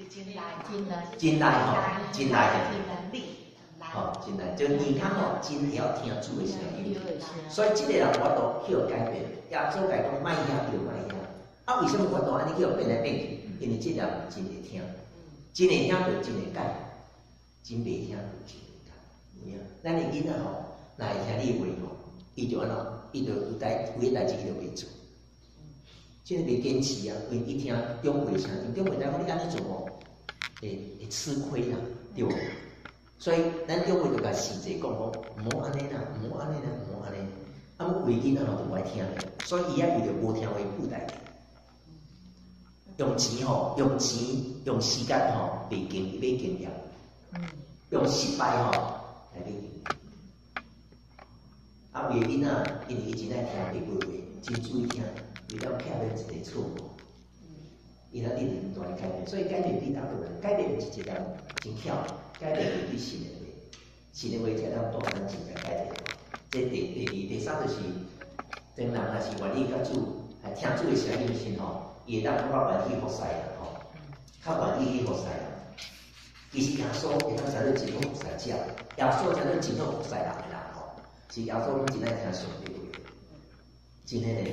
[SPEAKER 2] 真利，真利，
[SPEAKER 1] 真利吼，真利。吼，真利，就耳孔吼，真會曉聽主的聲音。所以這個人無法度去予改變。耶穌共伊講莫遐，伊就莫遐。啊，為啥物無法度按呢去予變來變去？因為這個人真會聽，真會聽就真會改，真袂聽就真會改。有影？咱的囡仔吼，若會聽你的話吼，伊就按怎？伊就有代有彼代誌伊就袂做。這個袂堅持啊，因為伊聽長輩聲音，長輩講你按呢做吼，會吃虧啦，對無？所以咱長輩就共實際講講，毋好按呢啦，毋好按呢啦，毋好按呢。啊，毋過囡仔吼就無愛聽咧，所以伊愛為著無聽話付代價。用錢吼，用錢用時間吼，買經買經驗，用失敗吼來買經驗。啊，有的囡仔，因為伊真愛聽爸母話，真注意聽，伊當避免一個錯誤。伊若一直不斷改變，所以改變對佗落來，改變毋是一個人真巧，改變是對神的話，神的話才當帶咱真濟改變。這第二、第三就是，當人若是願意佮主，來聽主的聲音時吼，伊會當較願意服侍人吼，較願意去服侍人。其實耶穌會當成做真好服侍者，耶穌成做真好服侍人的人吼，是耶穌攏真愛聽上帝話，真的呢。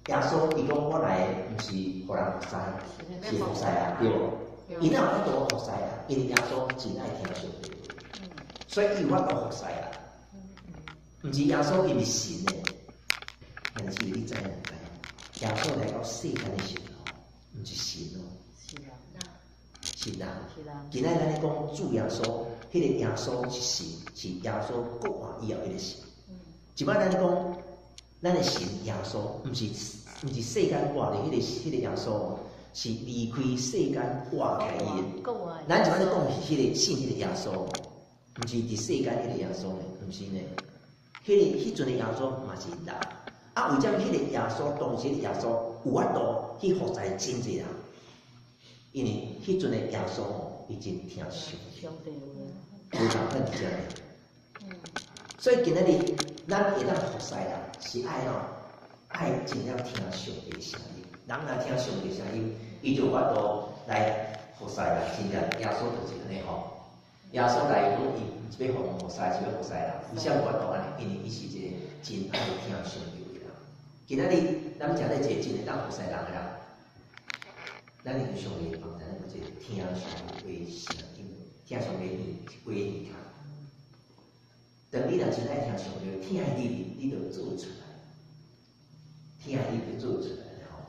[SPEAKER 1] 耶穌伊講我來的毋是予人服侍，是服侍人，對無？伊哪有法度服侍人？因為耶穌真愛聽上帝話，所以伊有法度服侍人。毋是耶穌伊是神的，但是你知毋知？耶穌來到世間的時候，毋是神哦，是人。今仔咱咧講主耶穌，彼個耶穌是神，是耶穌復活以後彼個神。這擺咱咧講，咱的神耶穌，毋是世間活的彼個耶穌，是離開世間活起來的。咱這擺咧講是彼個信彼個耶穌，毋是佇世間彼個耶穌呢，毋是呢。彼陣的耶穌嘛是人，啊，為啥物彼個耶穌當時的耶穌有法度去服侍真濟人？因為彼陣的耶穌吼，伊真聽上帝話，無仝款佇遮呢。所以今仔日咱會當服侍人，是愛喏，愛真正聽上帝聲音。人若聽上帝聲音，伊就有法度來服侍人。真正耶穌就是按呢吼。耶穌來講，伊毋是欲予人服侍，是欲服侍人。為啥有法度按呢？因為伊是一個真愛聽上帝話的人。今仔日咱誠濟一個真會當服侍人的人，咱會上帝幫咱有一個聽上帝話聲音，聽上帝話耳卡。當你若真愛聽上帝話，聽入去，你就做出來；聽入去就做出來吼，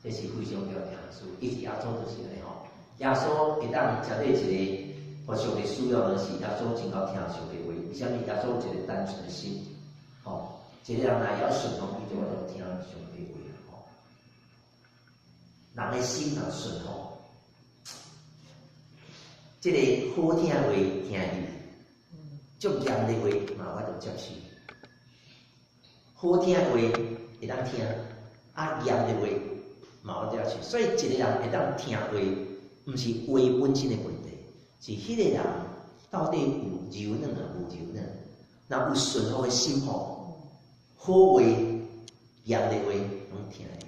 [SPEAKER 1] 這是非常重要的事。其實耶穌就是按呢吼，耶穌會當成做一個予上帝使用的是耶穌真𠢕聽上帝話。為啥物？耶穌有一個單純的心，吼，一個人若會曉順服，伊就會當聽上帝話吼。人的心若順服，這個好聽話聽入去，足嚴的話嘛有法度接受。好聽話會當聽，啊嚴的話嘛有法度接受。所以一個人會當聽話，毋是話本身的問題，是彼個人到底有柔軟啊無柔軟。若有順服的心吼，好話、嚴的話攏聽會。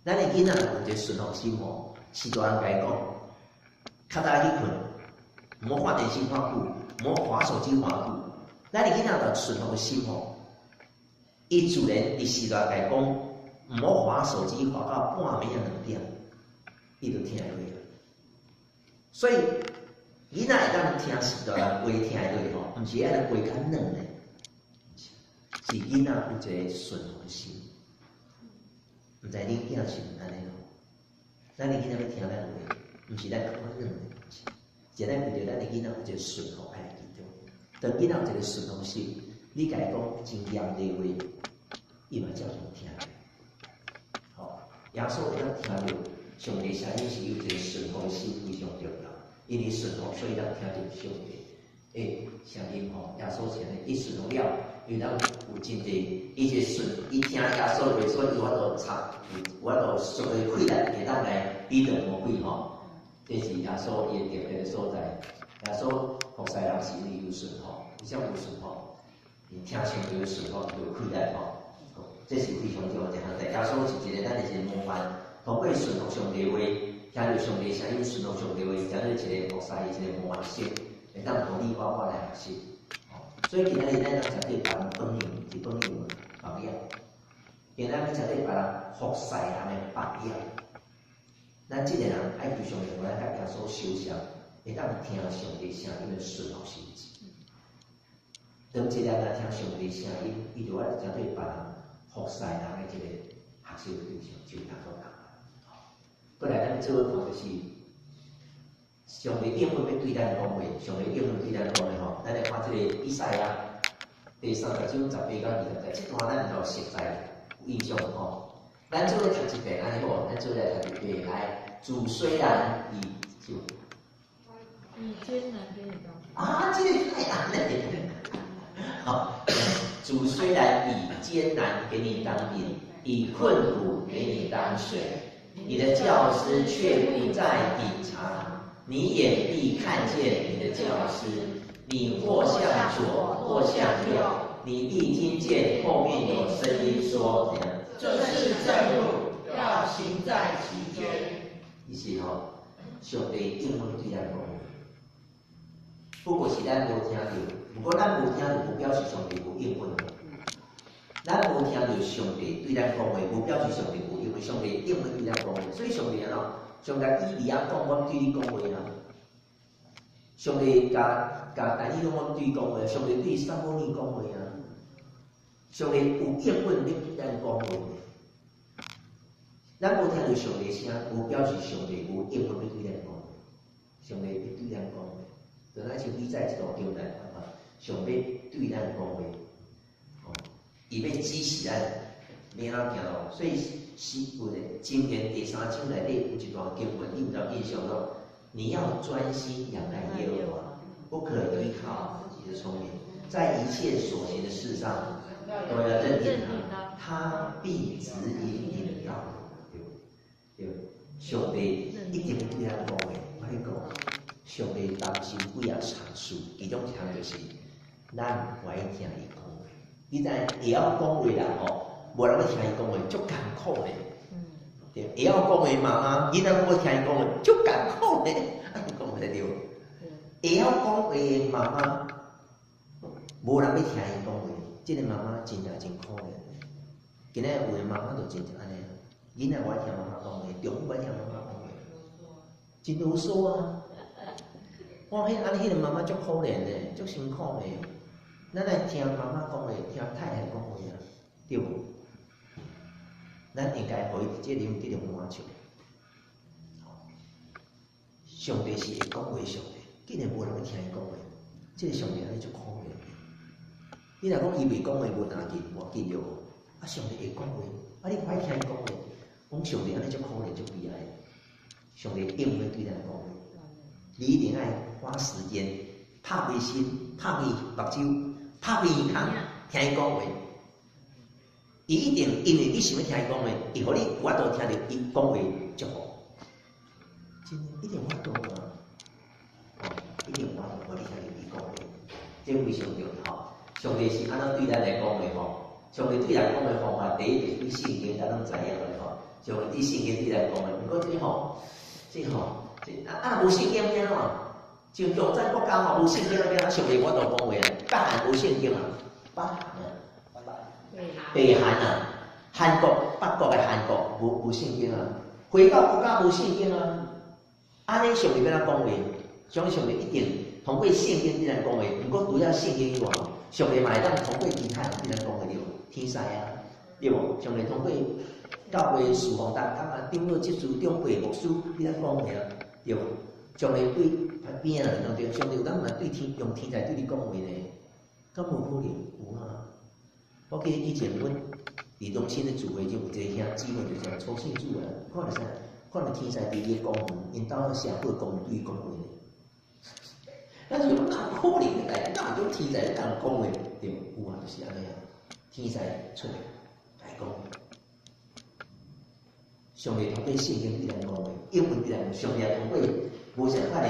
[SPEAKER 1] 咱的囡仔有一個順服心吼，序大人共伊講，較早去睏，毋好看電視看久，毋好滑手機滑久。咱的囡仔有順服的心吼，伊自然佇序大共伊講，毋好滑手機滑到半暝仔2點，伊就聽會落。所以囡仔會當聽序大人話聽會落吼，毋是愛話較軟的，是囡仔有一個順服的心。毋知恁囝是毋按呢吼？咱的囡仔欲聽咱話，毋是咱較軟的，是咱為著咱的囡仔有一個順服愛其中。當囡仔有一個順服心，你共伊講真嚴厲話，伊嘛照樣聽。吼，耶穌會當聽著上帝聲音，是有一個順服的心非常重要。因為順服，所以當聽著上帝的聲音吼。耶穌是按呢，伊順服了，伊當有真濟，伊是順，伊聽耶穌的話，所以有法度插，有法度上帝氣力會當來抵擋魔鬼吼。這是耶穌伊的特別的所在。耶穌服侍人是因為有順服，為啥有順服？伊聽上帝的順服，就有氣力吼。這是非常重要的。耶穌是一個咱的一個模範，通過順服上帝話，聽著上帝聲音，順服上帝話，成做一個服侍一個模範生，會當予你我我來學習。所以今仔日咱通誠做別人榜樣，是榜樣榜樣。今仔日誠做別人服侍人的榜樣。咱這個人愛求上帝，予咱佮耶穌相像，會當聽上帝聲音的順服心。當一個人若聽上帝聲音，伊就愛誠做別人服侍人的一個學習的對象，就當做人。過來，咱做伙看就是上帝應允欲對咱講話，上帝應允對咱講的吼，咱來看這個以賽亞第30章18到20節，這段咱就熟悉有印象吼。咱做伙讀一遍，按呢好，咱做伙來讀一遍來。主雖然以就
[SPEAKER 2] 以艱難給你當
[SPEAKER 1] 啊，這個太難了。好，主主雖然以艱難給你當飲，以困苦給你當水，你的教師卻不再隱藏，你眼必看見你的教師。你或向左，或向右，你必聽見後面有聲音說：怎樣？
[SPEAKER 4] 這是正路，要行在其間。
[SPEAKER 1] 意思吼，上帝應允對咱講，不過是咱無聽著，毋過咱無聽著，無表示上帝無應允。咱無聽著上帝對咱講話，無表示上帝無應允。上帝應允對咱講話，所以上帝按怎？上帝以利亞講，我對你講話啊。上帝共但以理講，我對伊講話；上帝對撒母耳講話啊。上帝有應允欲對咱講話。咱無聽著上帝聲，無表示上帝無應允欲對咱講話。上帝欲對咱講話，就咱像記載這段經文啊，上帝對咱講話，哦，伊欲指示咱欲按怎行路。所以是有個箴言第三章內底有一段經文，你有印象無？你要專心仰賴耶和華，不可依靠自己的聰明，在一切所行的事上都要認定他，他必指引你的道路。對，上帝一定對咱講話。我跟你講，上帝擔心幾仔項事，其中一項就是咱無愛聽伊講話。你知會曉講話人吼，無人欲聽伊講話，足艱苦咧。對，會曉講話媽媽，囡仔無聽伊講話，足艱苦咧。啊，你講袂對。會曉講話的媽媽，無人欲聽伊講話，這個媽媽真正真可憐。今仔有的媽媽就真正按呢，囡仔無愛聽媽媽講話，丈夫無愛聽媽媽講話，真囉嗦啊！我彼按呢彼個媽媽足可憐的，足辛苦的。咱愛聽媽媽講話，聽太太講話啊，對無？咱應該予伊這種得著滿足。上帝是會講話上帝，竟然無人欲聽伊講話，這個上帝按呢足可憐。你若講伊袂講話無要緊，無要緊對無？啊，上帝會講話，啊，你無愛聽伊講話，講上帝按呢足可憐足悲哀。上帝永遠對咱講話，你一定愛花時間，拍開心，拍開目睭，拍開耳孔，聽伊講話。伊一定因為你想欲聽伊講話，伊予你有法度聽著伊講話祝福。真的，一定有法度啊！一定有法度，予你聽著伊講話，這非常重要吼。上帝是按怎對咱來講的吼？上帝對人講的方法，第一就是對聖經，咱攏知影的吼。上帝對聖經對咱講的，毋過這吼，這吼，這啊啊無聖經欲按怎？像共產國家吼，無聖經欲按怎？上帝無法度講話啊！北韓無聖經啊，北韓啊，北韓啊，韓國北國的韓國無聖經啊，回教國家無聖經啊。按呢上帝欲按怎講話？上帝一定通過聖經對咱講話。毋過除了聖經以外，上帝嘛會當通過其他人對咱講話對無？天使啊，對無？上帝通過教會事奉同工啊，長老執事、長輩、牧師對咱講話啊，對無？上帝對邊仔人對，上帝有當嘛對天用天使對你講話呢？敢無可能？有啊！我記得以前阮佇中心的聚會就有一個兄姊妹就是初信主啊，看著啥？看著天使佇伊的公園，𪜶兜社會公園對伊講話呢。咱是講哪有可能的代誌？哪有種天使咧共人講話？對，有啊，就是按呢啊。天使出來來講，上帝通過聖經對咱講話，英文對咱，上帝也通過無相仝的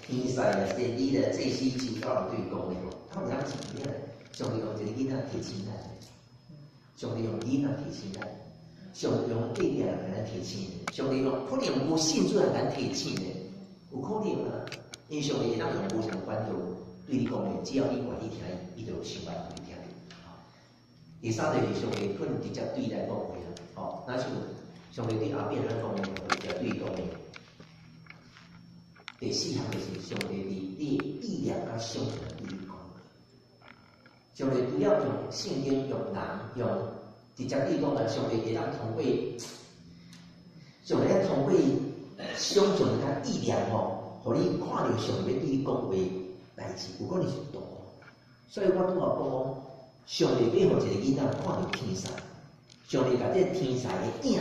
[SPEAKER 1] 天使啊、先知啦、祭司、宗教人對伊講話吼，他有當是啥？上帝用一個囡仔提醒咱，上帝用囡仔提醒咱，上帝用隔壁人共咱提醒，上帝用可能無信主人共咱提醒的，有可能啊。因為上帝會當用無相管道對你講話，只要你願意聽，伊就想辦法予你聽著。第三就是上帝可能直接對咱講話啦，吼，若像上帝對亞伯拉罕講話，直接對伊講話。第四項就是上帝佇你的意念佮想象對你講話。上帝除了用聖經、用人、用直接對伊講話，上帝會當通過，上帝通過想象佮意念吼，予你看著上帝欲對你講話代誌，有可能是圖。所以我拄仔講講，上帝欲予一個囡仔看著天使，上帝共這個天使的影，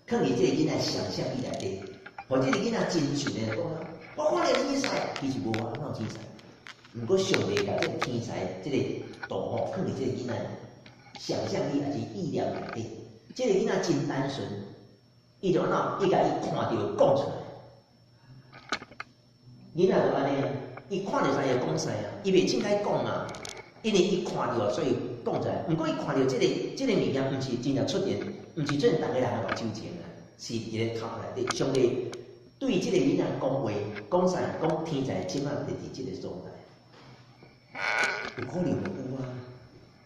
[SPEAKER 1] 囥佇這個囡仔想象力內底，予這個囡仔真像的講啊，我看著天使，其實無啊，哪有天使？毋過上帝共這個天使這個圖吼，囥佇這個囡仔想象力抑是意念內底。這個囡仔真單純，伊就按怎？伊共伊看著講出來。囡仔就按呢，伊看著啥就講啥啊，伊袂凊彩講啊，因為伊看著，所以講出來。毋過伊看著這個物件，毋是真正出現，毋是出現逐个人的目睭前啊，是佇咧頭內底。上帝對這個囡仔講話，講啥？講天使這馬就佇這個所在，有可能有啊。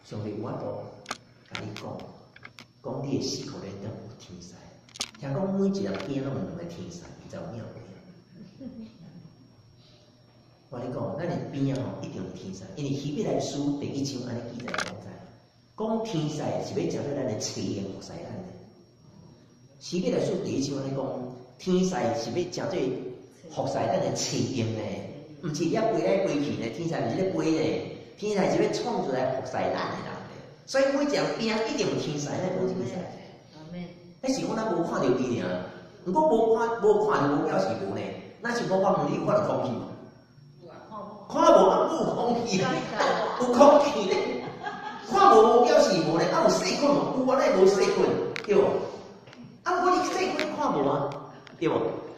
[SPEAKER 1] 上帝有法度共你講，講你的四箍連中有天使。聽講每一人邊攏有兩个天使，毋知有影無影？我咧講，咱的邊仔吼一定有天使，因為希伯來書第一章按呢記載講在，講天使是欲成做咱的冊用服侍咱的。希伯來書第一章按呢講，天使是欲成做服侍咱的冊用呢，毋是遐飛來飛去呢，天使毋是咧飛呢，天使是欲創出來服侍咱的人呢。所以每一人邊仔一定有天使，咱無天使。彼是我若無看著伊爾，毋過無看著無表示無呢。若是講我問你有看著空氣無？看無啊，有空氣，有空氣咧。看無無表示無咧，啊有細菌無？有啊，咱無細菌，對無？啊，毋過你細菌看無啊，對無？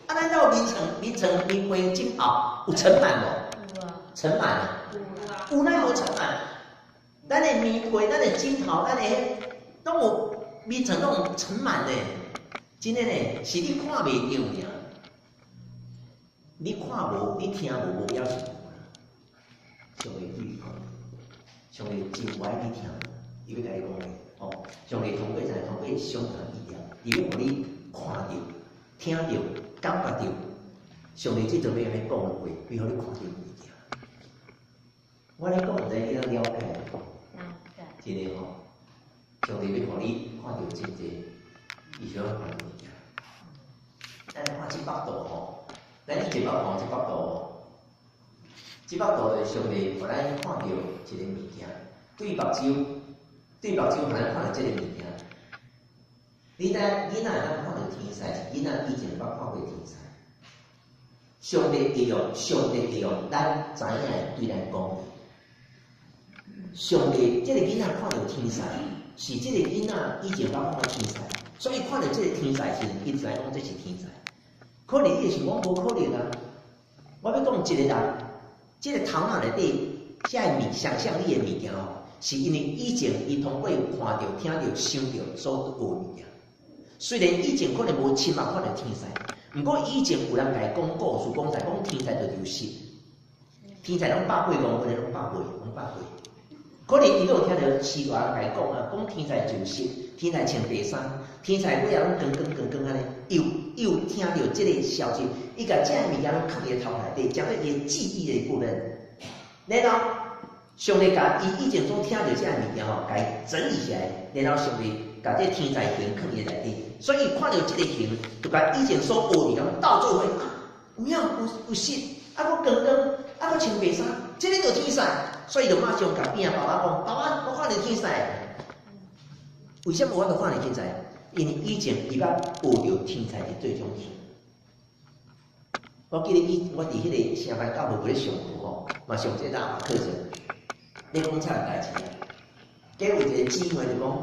[SPEAKER 1] 啊，咱到眠床眠被枕頭有塵蟎無？塵蟎啊？有哪無塵蟎？咱的棉被、咱的枕頭、咱的彼攏有眠床攏有塵蟎呢。真的呢，是你看袂著爾。你看無，你聽無，無表示無。上帝對你講，上帝真愛你聽，伊欲共你講的哦。上帝通過啥？通過相同意念，伊欲予你看著、聽著、感覺著。上帝這陣欲按呢講的話，欲予你看著物件。我咧講，毋知你通了解無？真的吼，上帝欲予你看著真濟，伊想欲看著物件。咱來看這幅圖吼，咱以前捌看這幅圖無？這幅圖就是上帝予咱看著一个物件，對目睭，對目睭予咱看著這个物件。你知囡仔會當看著天使，是囡仔以前捌看過天使。上帝會用咱知影的對咱講。上帝這个囡仔看著天使，是這个囡仔以前捌看過天使，所以看著這个天使時，伊知影講這是天使。可能你會想講無可能啊！我欲講一个人，這个頭腦內底這个物想象力的物件吼，是因為以前伊通過看著、聽著、想著所學物件。雖然以前可能無親目看著天使，毋過以前有人共伊講故事，講在講天使就有實，天使攏108公分，攏百八，攏百八。可能伊閣有聽著序大人共伊講啊，講天使就實，天使穿白衫，天使尾仔攏光光光光按呢，伊有聽著這个消息，伊共這个物件攏囥佇頭內底，成做伊的記憶的部分。然後上帝共伊以前所聽著這个物件吼，共伊整理起來，然後上帝共這个天使形囥伊內底，所以伊看著這个形，就共以前所學物件鬥做伙，有影有實，啊閣光光，啊閣穿白衫，這个就天使，所以就馬上共邊仔爸爸講：爸爸，我看著天使。為啥物我就看著天使？因為以前伊捌學著天使是做種形。我記得以我佇彼个聖班教會咧上課吼，嘛上這個喇叭課程，咧講這項代誌啊。結有一個姊妹就講，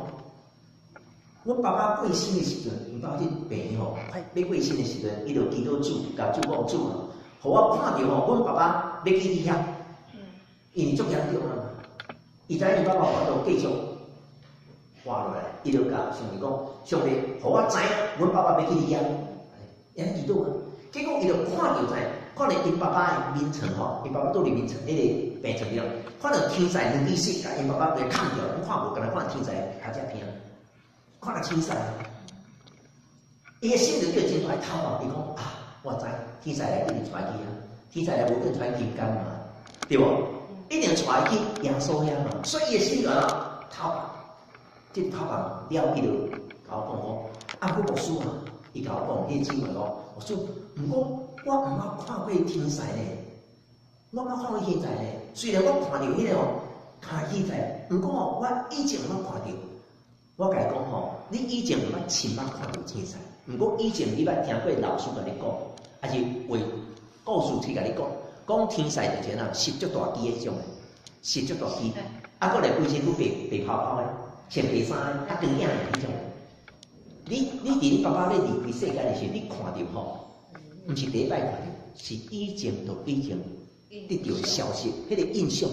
[SPEAKER 1] 阮爸爸過身的時陣，阮爸爸去病院吼，快欲過身的時陣，伊就祈禱主，共主講主啊，予我看著吼，阮爸爸欲去佇遐，因為足嚴重啊嘛。伊知影伊爸爸無法度繼續活落來，伊就共上帝講，上帝，予我知影，阮爸爸欲去佇遐，按呢祈禱啊。結果伊就看著在，看著𪜶爸爸的眠床吼，𪜶爸爸倒佇眠床彼个病床頂，看著天使兩支翅，共𪜶爸爸給崁掉，攏看無，干焦看天使尻脊骿，看著清楚。伊的心就叫真大頭目，伊講啊，我知天使來一定帶去啊，天使來無可能帶去陰間嘛，對無？一定帶去耶穌遐嘛，所以伊的心就按怎頭目，這頭目了，伊就共我講講，啊，毋過牧師啊，伊共我講，彼个姊妹講，牧師，毋過我毋捌看過天使呢，我毋捌看過天使呢。雖然我看著彼个吼，看天使，毋過吼，我以前毋捌看著。我共伊講吼，你以前毋捌親目看著天使，毋過以前你捌聽過老師共你講，抑是話故事去共你講，講天使就是按怎，翕足大支彼種的，翕足大支，啊，閣來規身軀白白泡泡的，穿白衫，啊，光影彼種。你佇你爸爸欲離開世間的時，你看著吼，毋是第一擺看著，是以前就已經得著消息，彼個印象。佇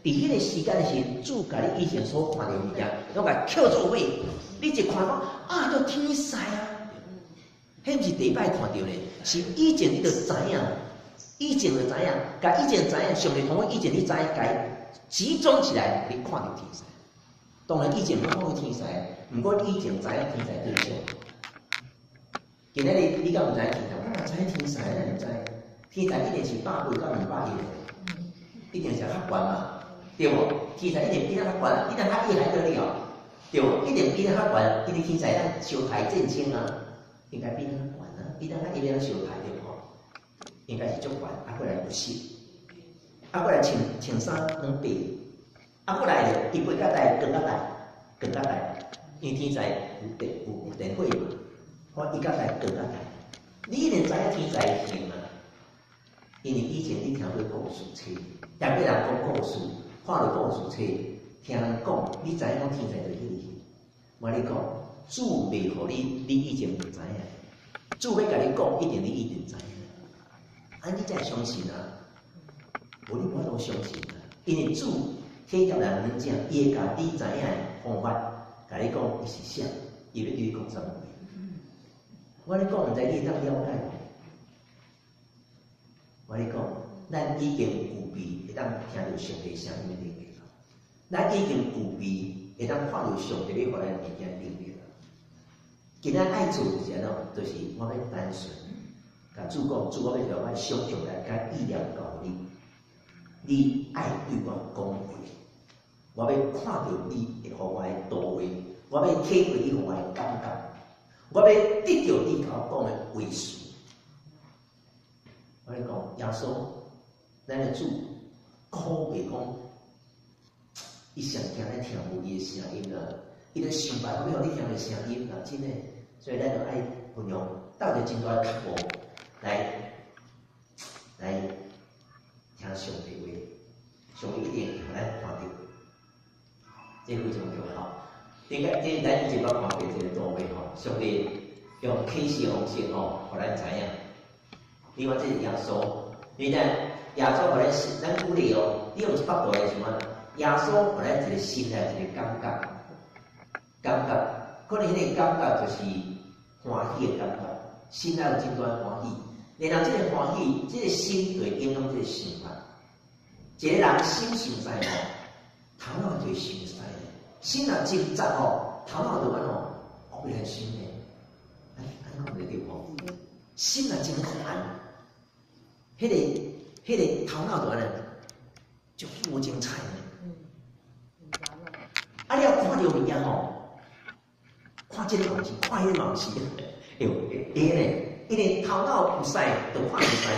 [SPEAKER 1] 彼個時間的時，主共你以前所看著物件，攏共扣做伙。你一看講啊，就天使啊！彼毋是第一擺看著咧，是以前你就知影，以前就知影，共以前知影，上帝通過以前你知影，共集中起來，你看著天使。當然以前攏看過天使，毋過以前知影天使對象。今仔日你敢毋知天使？我嘛知影天使，咱毋知。天使一定是180到210，一定是較懸嘛，對無？天使一定比咱較懸，比咱較厲害得了，對無？一定比咱較懸，因為天使咱相刣戰爭啊，應該比咱較懸啊，比咱較一定相刣對無？應該是足懸，啊，過來有色，啊，過來穿穿衫攏白，啊，過來伊飛較大，光較大，光較大，因為天使有電有有電火嘛，我伊較大光較大，你一定知影天使形啊，因為以前你聽過故事冊，聽過人講故事，看著故事冊，聽人講，你知影講天使就彼個形。我咧講，主袂予你，你以前毋知影，主欲共你講，一定你一定知影。啊，你才會相信啊！無你無法度相信啊！因為主體貼人軟正，伊會共你知影的方法，共你講伊是啥，伊欲對你講啥物。我咧講，毋知你會當了解無？我咧講，咱已經具備會當聽著上帝聲音的能力，咱已經具備會當看著上帝欲予咱物件能力。今仔愛做就是按怎？就是我欲單純，共主講，主我欲將我想象力佮意念交予你，你愛對我講話，我欲看著你會予我的圖畫，我欲體會你予我的感覺，我欲得著你共我講的話語。我咧講，耶穌，咱的主，可袂講，伊上驚咱聽無伊的聲音啦，伊就想辦法欲予你聽著聲音啦，真的。所以咱就愛運用鬥一個真大的腳步來來聽上帝話，上帝一定會予咱看著，這非常重要。頂個這咱以前捌看過這個圖畫吼，上帝用啟示方式吼，予咱知影。你看這是耶穌，你知耶穌予咱心，咱鼓勵哦，你用一幅圖來想啊，耶穌予咱一個心內一個感覺，感覺可能彼個感覺就是歡喜的感覺，心內有真大的歡喜，然後這個歡喜，這個心就會影響這個想法。一個人心傷屎吼，頭腦就會傷屎。心若真雜吼，頭腦就按怎，我袂來想的，按按講袂對吼。心若真煩，彼個頭腦就按呢，就無精彩呢。啊，你若看著物件吼，看這個嘛毋是，看彼個嘛毋是，會會呢，因為頭腦有屎，就看著屎啊。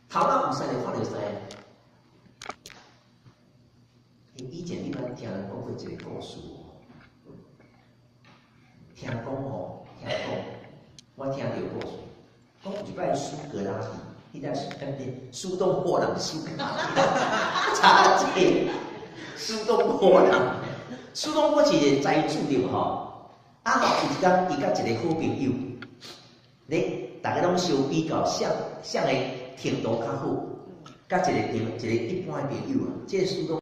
[SPEAKER 1] 頭腦有屎就看著屎。以前你捌聽人講過一個故事無？聽講吼，聽講，我聽著故事，講有一擺蘇格拉底，彼個是蘇東坡人蘇格拉底，差者，蘇東坡人，蘇東坡是一個才子對無吼？啊吼，有一工伊佮一個好朋友，咧逐家攏相比較，誰誰的程度較好，佮一個朋一個一般的朋友啊，這個蘇東。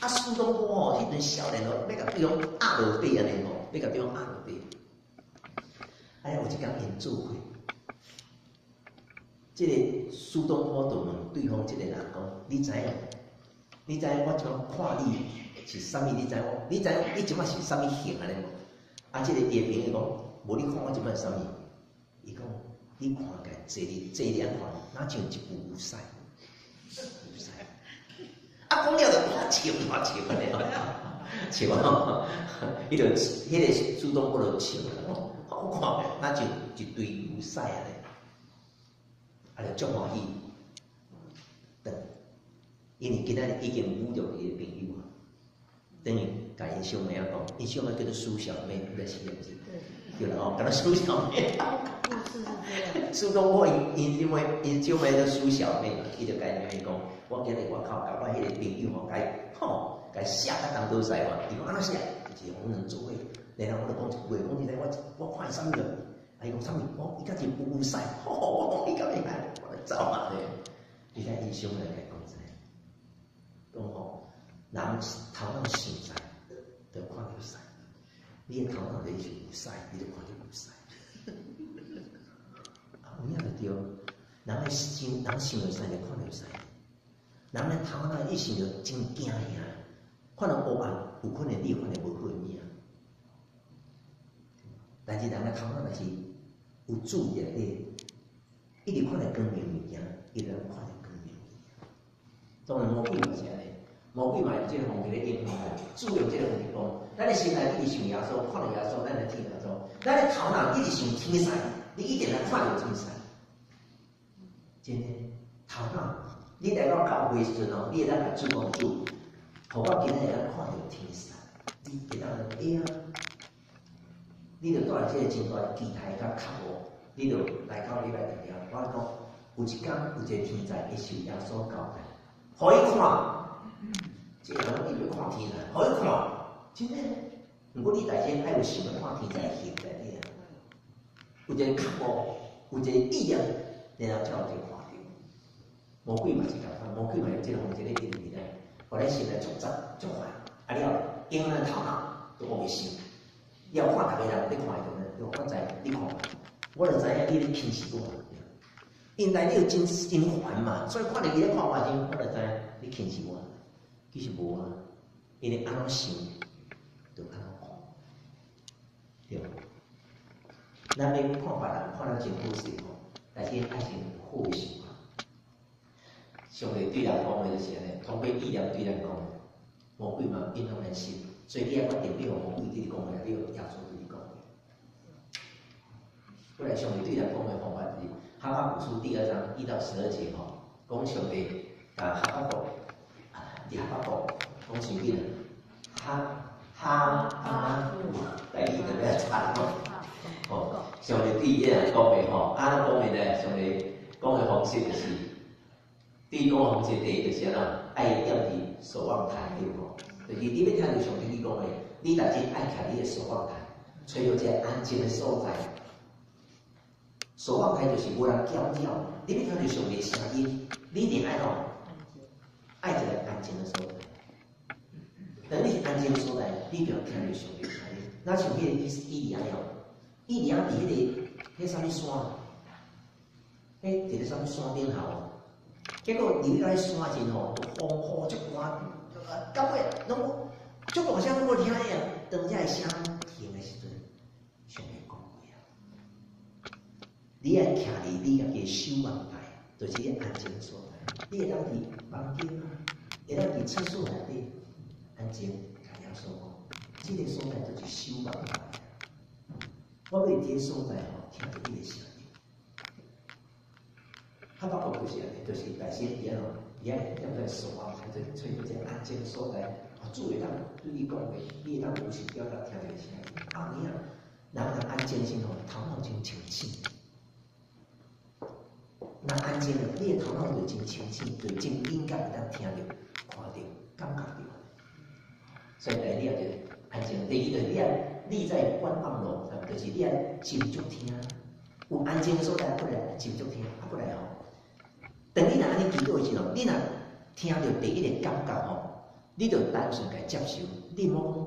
[SPEAKER 1] 啊，蘇東坡吼，彼陣少年哦，欲共對方壓落底按呢吼，欲共對方壓落底。哎，有一工𪜶做伙，這個蘇東坡就問對方這個人講：你知影？你知影我這擺看你是啥物？你知無？你知影你這擺是啥物形按呢無？啊，這個伊的朋友講：無你看我這擺是啥物？伊講：你看起來坐佇坐佇按看，若像一嚿牛屎，牛屎。啊，講了就大笑大笑按呢，笑啊！伊就彼個蘇東坡就笑啦，我看若像一堆牛屎按呢，啊，就足歡喜。轉，因為今仔日已經侮辱伊的朋友啊，等於共𪜶小妹仔講，𪜶小妹叫做蘇小妹，毋知是毋是？對啦吼，共做蘇小妹。
[SPEAKER 2] 故事是這樣。
[SPEAKER 1] 蘇東坡𪜶𪜶小妹，𪜶小妹叫蘇小妹嘛，伊就共𪜶妹講，我今日外口共我彼個朋友吼，共伊吼，共寫甲東倒西吼，伊講按怎寫？就是紅人做伙，然後我就講一句話，講你知我看伊啥物落？啊，伊講啥物？我伊敢是有屎，吼我講伊敢會我就走嘛咧。你睇醫生來共講啥？講吼，人頭腦想屎，就看著屎。你的頭腦裡是有屎，你就看著有屎。啊，有影就對。人愛想，人想著屎就看著屎。人的頭腦一想著真驚嚇，看到烏暗，有可能你會看著無好的物仔。但是人的頭腦若是有注意內底，一直看著光明物件，伊就看著光明物件。當然魔鬼嘛是按呢，魔鬼嘛用這個方式咧影響咱，主用這個方式講，咱的心內一直想耶穌，看著耶穌，咱就聽耶穌。咱的頭腦一直想天使，你一定來看著天使。真的，頭腦，你來到教會時陣哦，你會當共主講主，予我今仔日會當看著天使，你會當會啊？你就帶這個真大的期待佮渴慕，你就來到禮拜堂了。我講，有一工有一個天才會受耶穌交代，予伊看，這個人伊欲看天才，予伊看，真的。毋過你大先愛有想欲看天才的心內底啊，有一個渴慕，有一個意念，然後才有一個看著。魔鬼嘛是仝款，魔鬼嘛用這個方式咧入來，予咱心內足雜足煩，啊了，影響咱頭腦都烏白想。要看逐个人咧看伊就呢，我知你看，我就知影你咧輕視我。因來你又真真煩嘛，所以看著伊咧看我時，我就知影你輕視我。其實無啊，因為按怎想，就按怎看，對無？咱欲看別人看得真好勢吼，但是愛先好的想法。上帝對人講的就是按呢，通過意念對咱講的，魔鬼嘛影響咱心，所以你愛決定你予魔鬼對你講話，你予耶穌對你講話。過來，上帝對人講的方法是哈巴谷書第二章1到12節吼，講上帝共哈巴谷，啊，佇哈巴谷講啥物呢？哈哈巴谷，台語就比較差吼。吼，上帝對伊人講的吼，按怎講的呢？上帝講的方式就是，對伊講的方式，第一就是按怎，愛踮佇守望台對無？就是你欲聽著上帝你講的，你逐日愛徛你的守望台，揣著一个安靜的所在。守望台就是無人攪擾，你欲聽著上帝的聲音，你一定愛怎？愛一个安靜的所在。當你是安靜的所在，你就聽著上帝的聲音。若像彼個以利亞哦，以利亞佇彼個彼啥物山？彼佇咧啥物山頂頭？結果入去到彼山陣吼，風雨足大，到尾攏足大聲攏無聽見。當這个聲停的時陣，上帝講話啊！你愛徛佇你家己的守望台，就是你安靜的所在。你會當佇房間啊，會當佇廁所內底安靜，共耶穌講，這个所在就是守望台。我欲佇這个所在吼，聽著你的聲音。哈巴谷就是按呢，就是大先伊按怎，伊愛踮在守望台，就揣著一个安靜的所在，主會當對你講話，你會當有時表達聽著聲音。啊，有影人若安靜時吼，頭腦真清醒。若安靜了，你的頭腦就真清醒，就真敏感，會當聽著、看著、感覺著。所以第二就是安靜。第二就是你愛立在觀望樓，就是你愛斟酌聽。有安靜的所在，過來斟酌聽，啊，過來吼。當你若按呢祈禱的時陣，你若聽著第一个感覺吼，你就單純共接受，你毋好講，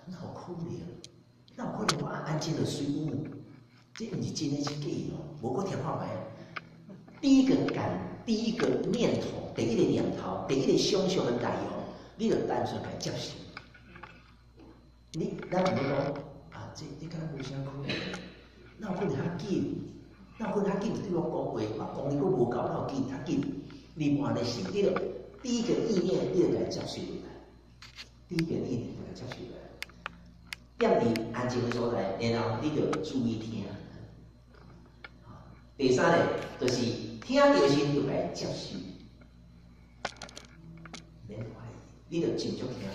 [SPEAKER 1] 哪有可能？哪有可能我安靜就隨有？這毋是真的是假的哦？無閣聽看覓啊。第一個感，第一個念頭，第一個念頭，第一個想象的內容，你就單純共接受。你咱毋好講啊，這敢若無啥可能？哪有可能遐緊？哪有可能遐緊對我講話？我講你閣無夠，哪有緊較緊？你無按呢想，你就第一個意念，你就共接受落來。第一個意念就共接受落來。踮佇安靜的所在，然後你就注意聽。第三个就是聽著時就共接受，免懷疑，你就斟酌聽，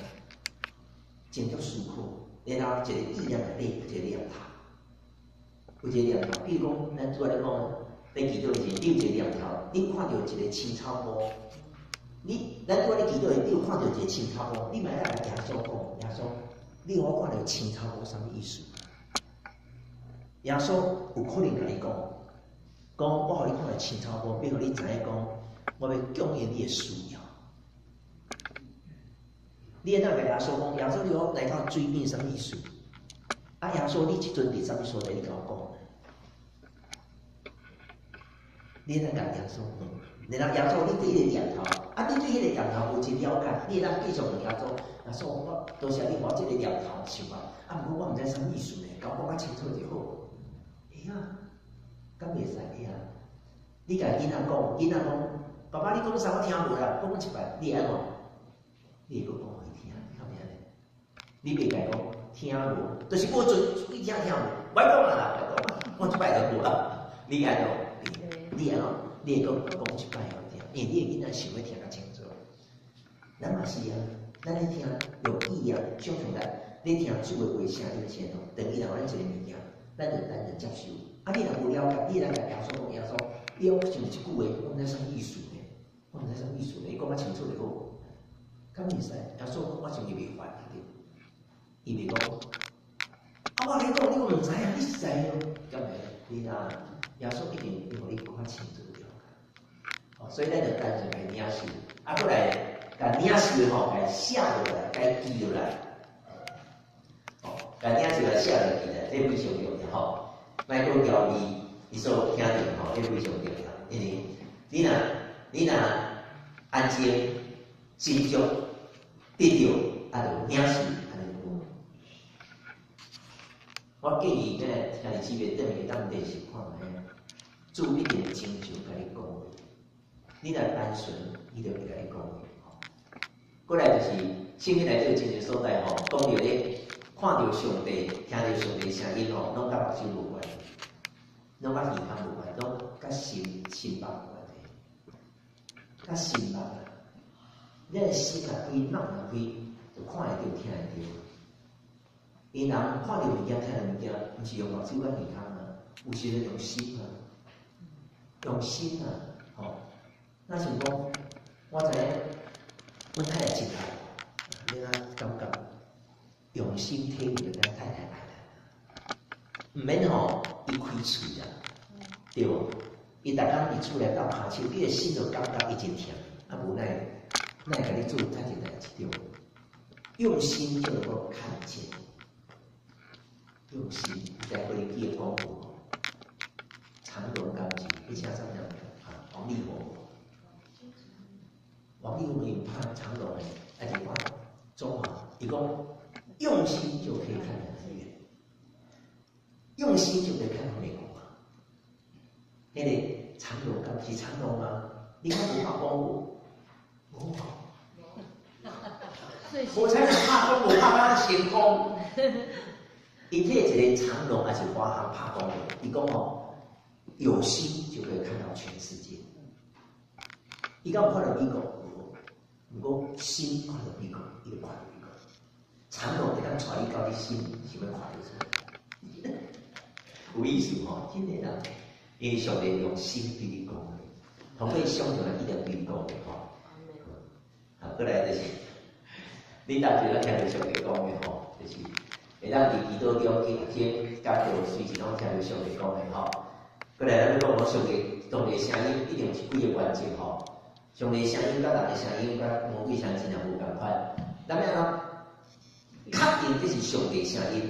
[SPEAKER 1] 斟酌思考，然後一個意念內底有一個念頭，有一個念頭，比如講，咱拄仔咧講，咧祈禱時，你有一個念頭，你看著一个青草帽，你咱拄仔咧祈禱，你有看著一個青頭毛，你嘛會當共耶穌講，耶穌，你予我看著青頭毛啥物意思？耶穌有可能共你講，講我予你看著青頭毛，欲予你知影講，我欲供應你的需要。你會當共耶穌講，耶穌，你予我來到水邊啥物意思？啊，耶穌，你這陣佇啥物所在？你共我講。你會當共耶穌問，然後耶穌，你對彼個念頭，啊，你對彼個念頭無真了解，你會當繼續問耶穌。耶穌，我多謝你，予我這個念頭想法，啊，毋過我毋知啥物意思呢，共我講較清楚就好。會啊，敢袂使會啊？你共囡仔講，囡仔講，爸爸你講啥我聽無啦，講一擺，你會按怎？你會閣講予伊聽，敢毋是按呢？你袂共講聽無，就是無準，你聽聽無，莫講啊啦，莫講啊，我這擺就無啊。你按怎？你按怎？你會閣講一擺予伊聽，因為你的囡仔想欲聽較清楚。咱嘛是啊，咱咧聽有意啊，想像來，咧聽主的話聲音是按怎？當伊若予咱一个物件，咱就咱就接受。啊，你若無了解，你會當共耶穌講，耶穌，你講像這句話，我毋知啥物意思呢？我毋知啥物意思呢？你講較清楚就好。敢會使？耶穌講我像伊袂煩對？伊袂講，啊，我共你講，你毋知影，你實在哦，敢會？你若耶穌一定會予你較清楚了解。哦，所以咱就單純來領受，啊，閣來共領受的吼，共寫落來，共記落來。哦，共領受來寫落記來，這非常重要吼。莫閣交易，伊所聽著吼，這非常重要。因為你若安靜、斟酌、得著，啊，就領受，按呢好。我建議咱兄弟姊妹轉去當練習看覓，主一定會親像共你講話。你若單純，伊就會共你講話。過來就是聖經內底真濟所在吼，講著咧，看著上帝、聽著上帝聲音吼，攏佮目睭無關係，攏佮耳孔無關，攏佮心心腹無關係，佮心腹啊。咱的心若開，腦若開，就看會著、聽會著。𪜶人看著物件、聽著物件，毋是用目睭佮耳孔啊，有時陣用心啊，用心啊，吼。若像講，我知影，阮太太真愛我，你若感覺用心體會著咱太太愛咱，毋免吼伊開喙啊，對無？伊逐工佇厝內鬥跤手，你的心就感覺伊真疼，啊無奈奈會共你做這件代誌，對無？用心就能夠看見，用心，你知哥林多的廣告，長榮鋼琴，你請啥物人？啊，王力宏。王力宏伊拍長榮的，還是拍中華？伊講用心就可以看得很遠，用心就可以看到美國啊。彼個長榮敢是長榮嗎？你看無拍廣告？無。無才能拍廣告，拍到成功。伊替一個長榮還是華航拍廣告？伊講吼，有心就可以看到全世界。伊敢有看著美國？無，毋過心看著美國，伊就看著美國。長榮會當帶你到你心想欲看著啥？有意思吼，真的啦。因為上帝用心對你講話，通過想像來一定對你講話吼。啊，過來就是，你當時咧聽著上帝講的吼，就是會當佇祈禱中去聽，感覺隨時攏聽著上帝講的吼。過來咱欲講講上帝，上帝聲音一定是幾个原則吼。上帝聲音佮人的聲音佮魔鬼聲音真正無仝款。咱欲按怎確定這是上帝聲音？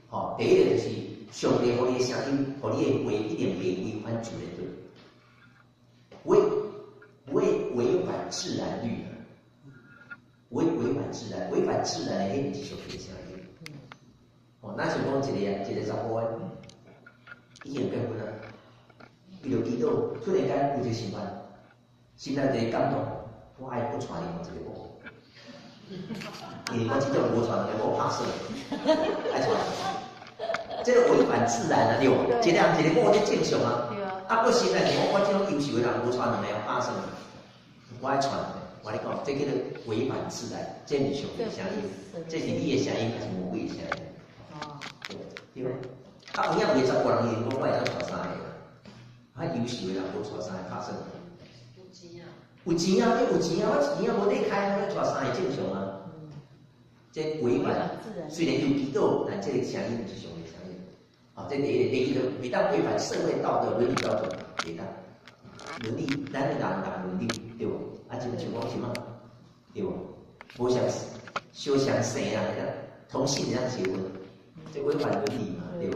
[SPEAKER 1] 吼，第一个就是上帝予你的聲音，予你的話一定袂違反自然律，不會違反自然律，不會違反自然，違反自然的彼毋是上帝聲音。哦，若像講一個查某的，已經結婚啊，伊就祈禱，突然間有一個想法，心內一個感動，我愛閣娶另外一個某，因為我這種無娶兩个某拍死，愛娶。這個違反自然啊，對無？一個人一個某這正常啊，啊，閣心內想我這種優秀的人無娶兩個拍算，我愛娶兩個。我共你講，這叫做違反自然，這毋是上帝聲音，這是你的聲音，還是魔鬼的聲音？哦，對，對。啊，有影有個查埔人伊講我會當娶三個，啊，優秀的人無娶三個拍算。
[SPEAKER 2] 有錢啊！
[SPEAKER 1] 有錢啊，你有錢啊，我一年啊無得開啊，我娶三个正常啊。這違反，雖然有祈禱，但這个聲音毋是上帝聲音。好，這第一个，第二个，袂當違反社會道德倫理標準，袂當。倫理，咱人人倫理，對無？啊，就像講什麼，對無？無相相相生啊，同性會當結婚，這違反倫理嘛，對無？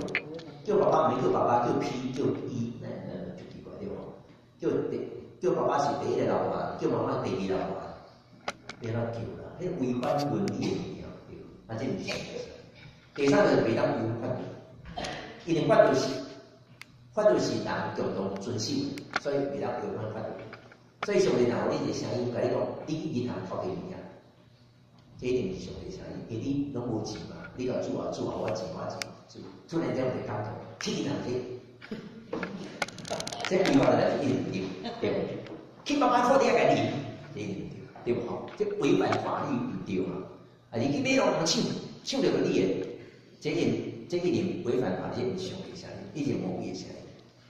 [SPEAKER 1] 叫爸爸毋叫爸爸，叫 P 叫 E，那就奇怪，對無？叫第叫爸爸是第一个老爸，叫媽媽第二老爸，欲按怎叫啦？彼違反倫理的物件，對。啊，這毋是。第三個袂當違反法律，因為法律是人共同遵守的，所以袂當違反法律。所以上帝若予你一个聲音，共你講，你去銀行偷摕物件，這一定是上帝聲音，因為你攏無錢嘛，你共主啊主予我錢我錢，突然間有一個感動，去銀行摕，這違法的一定毋對，對無？去爸爸褲底仔共你，這一定毋對，對無吼？這違反法律毋對嘛？啊，你去馬路上搶，搶著你的，這一定違反法律，這毋是上帝聲音，一定魔鬼的聲音，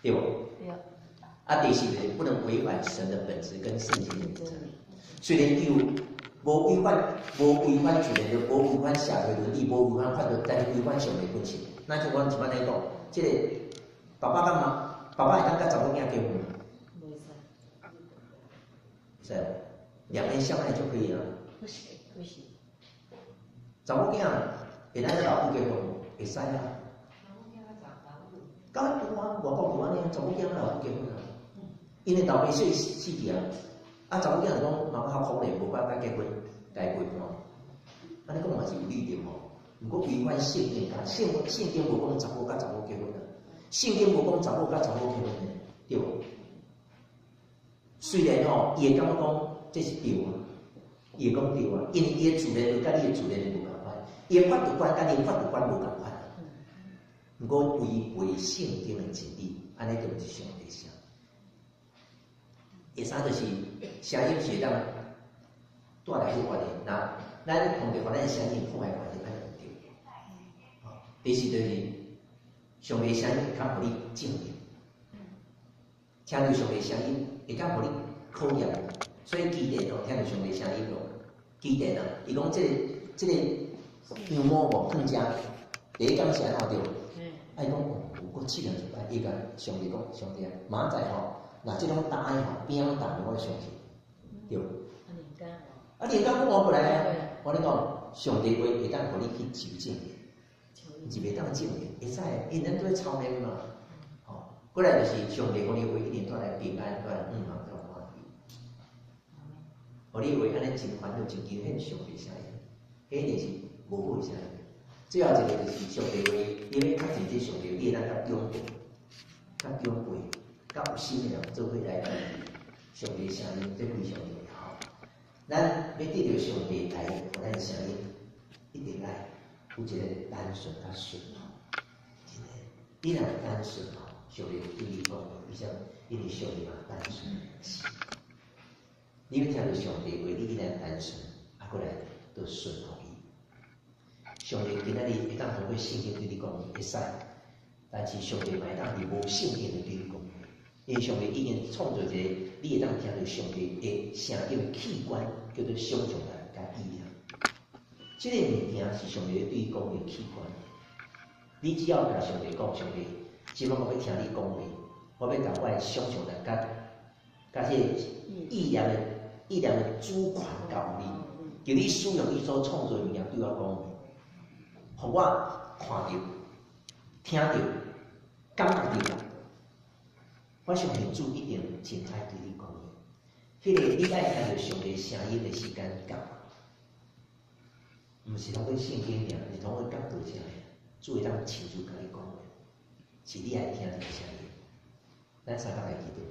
[SPEAKER 1] 對無？
[SPEAKER 2] 對。
[SPEAKER 1] 啊，第四個不能違反神的本質跟聖經的原則。雖然有無違反，無違反自然的，無違反社會倫理，無違反法律，但是違反上帝本性。那就阮一般來講，這個爸爸佮媽，爸爸會當佮查某囝結婚無？
[SPEAKER 2] 袂使。
[SPEAKER 1] 會使，兩個人相愛就可以了。
[SPEAKER 2] 不行，不行。
[SPEAKER 1] 查某囝會當佮老母結婚無？會使啊。敢有啊，外國有按呢，查某囝佮老母結婚啊。𪜶的老爸細死去啊，啊查某囝就講媽媽較可憐，無法佮結婚，共伊陪伴。按呢講嘛是有理對無？毋過違反聖經，聖經無講查某佮查某結婚啊，聖經無講查某佮查某結婚的，對無？雖然吼，伊會感覺講這是對啊，伊會講對啊，因為伊的自然就佮你的自然無仝款，伊的法律觀佮你的法律觀無仝款。毋過違背聖經的真理，按呢就毋是上帝聲。第三就是聲音是會當帶來好關係，若咱碰著予咱的聲音破壞關係，按呢毋對。第四就是上帝聲音會較予你正面，聽著上帝聲音會較予你考驗。所以基甸哦，聽著上帝聲音哦，基甸啊，伊講這個羊毛無放遮，第一工是按怎對？啊，伊講哦，有閣試驗一擺，伊共上帝講，上帝啊，明仔載吼，若這種焦的吼，邊仔焦的，我會相信，對。啊，你敢講我過來啊？我跟你講，上帝話會當予你去求證，毋是袂當證明，會使，因咱都咧操練嘛。吼，過來就是上帝予你話一定帶來平安，帶來向望，帶來歡喜。予你話按呢真煩惱，真驚，彼是上帝聲音，彼一定是無好的聲音。最後一个就是上帝話，你欲確認這上帝，你會當佮長輩、佮長輩、佮有心的人做伙來聽上帝聲音，這非常重要。咱欲得著上帝來予咱聲音，一定愛有一个單純佮順服。真的，你若單純吼，上帝對你講話，為啥物？因為上帝嘛單純是。你欲聽著上帝話，你一定單純，啊，閣來都順服伊。上帝今仔日會當透過聖經對你講話，會使，但是上帝嘛會當佇無聖經就對你講話，因為上帝已經創造一個，你會當聽著上帝的聲音的器官，叫做想像力佮意念。這个物件是上帝對你講的器官。你只要共上帝講，上帝，這擺我欲聽你講話，我欲共我的想像力佮這個意念的主權交予你，叫你使用你所創造的物件對我講話，予我看著、聽著、感覺著。我相信主一定真愛對你講話。彼个你愛聽著上帝聲音的時間到，毋是通過聖經爾，是通過講道者的，主會當親自共你講話，是你愛聽這个聲音。咱三工來祈禱。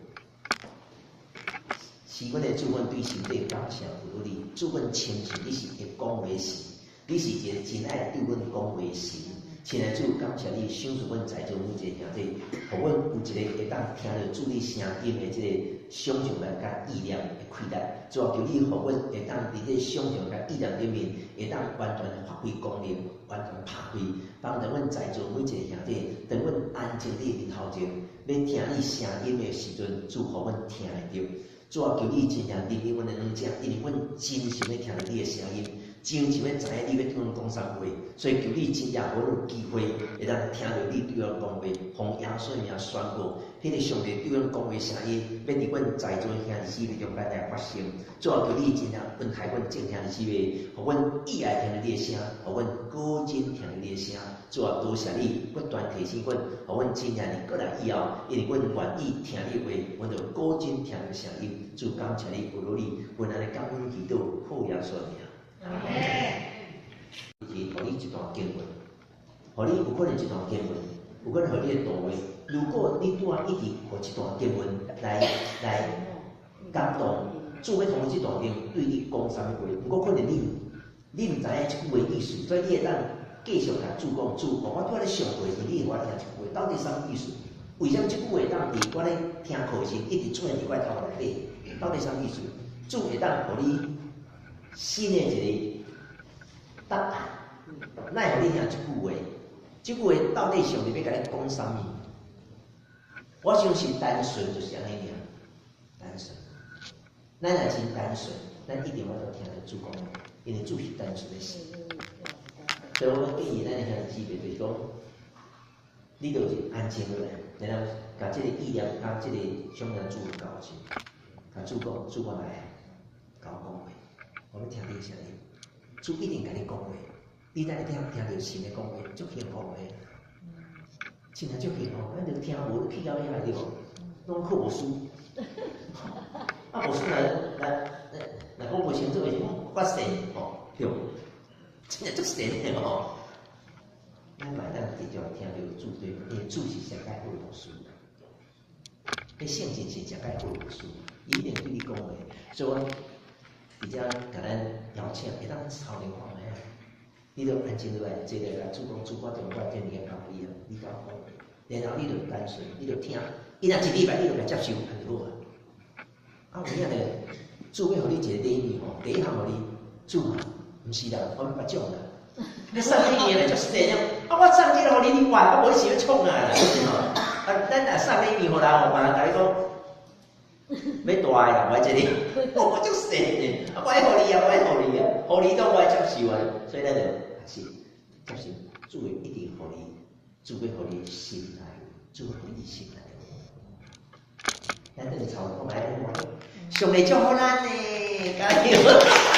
[SPEAKER 1] 是阮的主，阮對心底感謝有你，主阮深信你是會講話神，你是一個真愛對阮講話神。親愛主，感謝你賞賜阮在座每一個兄弟，予阮有一個會當聽著主你聲音的這个想像力佮意念的開力。主啊，求你予阮會當佇這想像佮意念頂面，會當完全發揮功能，完全拍開，幫助阮在座每一個兄弟，當阮安靜佇面頭前，欲聽你聲音的時陣，主予阮聽會著。主啊，求你真正怜憫阮的兩者，因為阮真想欲聽著你的聲音，真想欲知影你欲對阮講啥話，所以求你真正予阮有機會，會當聽著你對阮講話，奉耶穌名宣告，彼個上帝對阮講話聲音，欲佇阮在座兄弟姊妹中間來發生。主啊，求你真正恩待阮眾兄弟姊妹，予阮意愛聽著你的聲，予阮果真聽著你的聲。主啊，多謝你不斷提醒阮，予阮真正佇過來以後，因為阮願意聽你話，阮就果真聽著聲音。主感謝你，有你，阮按呢感恩祈禱，靠耶穌名。
[SPEAKER 4] 阿門。
[SPEAKER 1] 是予你一段經文，予你有可能一段經文，有可能予你的圖畫。如果你拄仔一直予這段經文來感動，主欲通過這段經文對你講啥物話？毋過可能你毋知影這句話意思，所以你會當繼續共主講，主，我拄仔咧上課時，你予我聽這句話，到底啥物意思？為啥物這句話當佇我咧聽課時，一直出現佇我頭內底？到底啥物意思？主會當予你新的一個答案，哪會予你聽這句話？這句話到底上帝欲共你講啥物？我相信單純就是按呢爾，單純。咱若真單純，咱一定會當聽著主講話，因為主是單純的神。所以我建議咱的兄弟姊妹就是講，你就是安靜落來，然後共這個意念、共這個想念主交接，共主講，主我來，共我講話，我欲聽你的聲音，主一定共你講話，你才會聽聽著神的講話，足幸福的，真正足幸福。咱就聽無去到遐對無？攏靠牧師，啊牧師若講無清楚的時候，較神吼，對無？真正足神的吼。咱嘛會當直接聽著主對，因為主是上蓋好的牧師，彼聖經是上蓋好的牧師，伊一定對你講話。所以我佇遮共咱邀請，會當抄電話無？你就安靜落來，坐來共主講，主我將我這物件交予你啊，你共我講話，然後你就單純，你就聽，伊若一禮拜你就共接受，按就好啊。啊有影咧，主欲予你一個禮物吼，第一項予你，主啊，毋是啦，我欲別種啦。你送禮物來足細了，啊！我送這個予你，你還，啊無你是欲創啊啦？啊，咱若送禮物予人吼，別人共你講，欲大的啦，無愛這個，我足細的，啊，我愛予你啊，我愛予你啊，予你都我愛接受啊，所以咱就是接受，主會一定予你，主會予你心內，主會予你心內。咱轉去抄看覓，上帝祝福咱呢，加油！